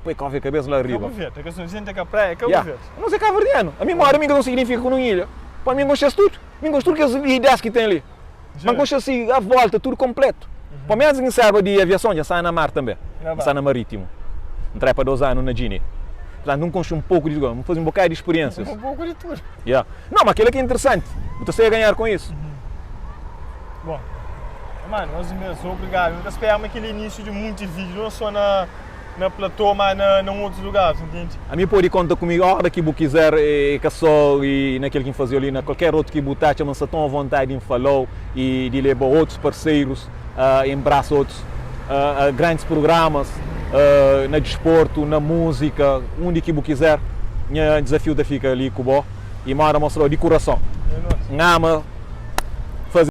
poi kofe kabesa la riba. Kabu Verdi, ka São Vicente é ka praia, é Kabu Ya, Verdi. Nos é kabuverdianu. Ami mora mi ka ta signifika ku nun ilha. Pa mi N konxe-s tudu. Mi N konxe tudu kes ilhas ki ten li. Ma N konxe si a volta tudu konpletu. Pa mi antis ki N serba di aviason dja N staba na mar tanbe. N staba na maritimu. N trepa dos anu na Gine. Purtantu N konxe un poku di tudu. N fazi un bokadu di spiriensias. Un poku di tudu. Ya. Não, ma kela ki é interessanti. Bu ta sai a ganhar com isso. Bom, mano, mais um vez, obrigado. Nu ta spera ma kel início de munti vídeo, não só na na platô, ma na na outros lugares, entende? Ami pode conta comigo hora ki bu quiser, e ka só e naquele ki N faze ali, na qualquer outro ki bu ta atxa ma N sta tão à vontade de N falou e de leba outros parceiros, uh, embraça outros uh, uh, grandes programas uh, na desporto, na música, undi ki bu quiser, nha desafio ta fica ali ku bo e mora mostrou di coração. N ama.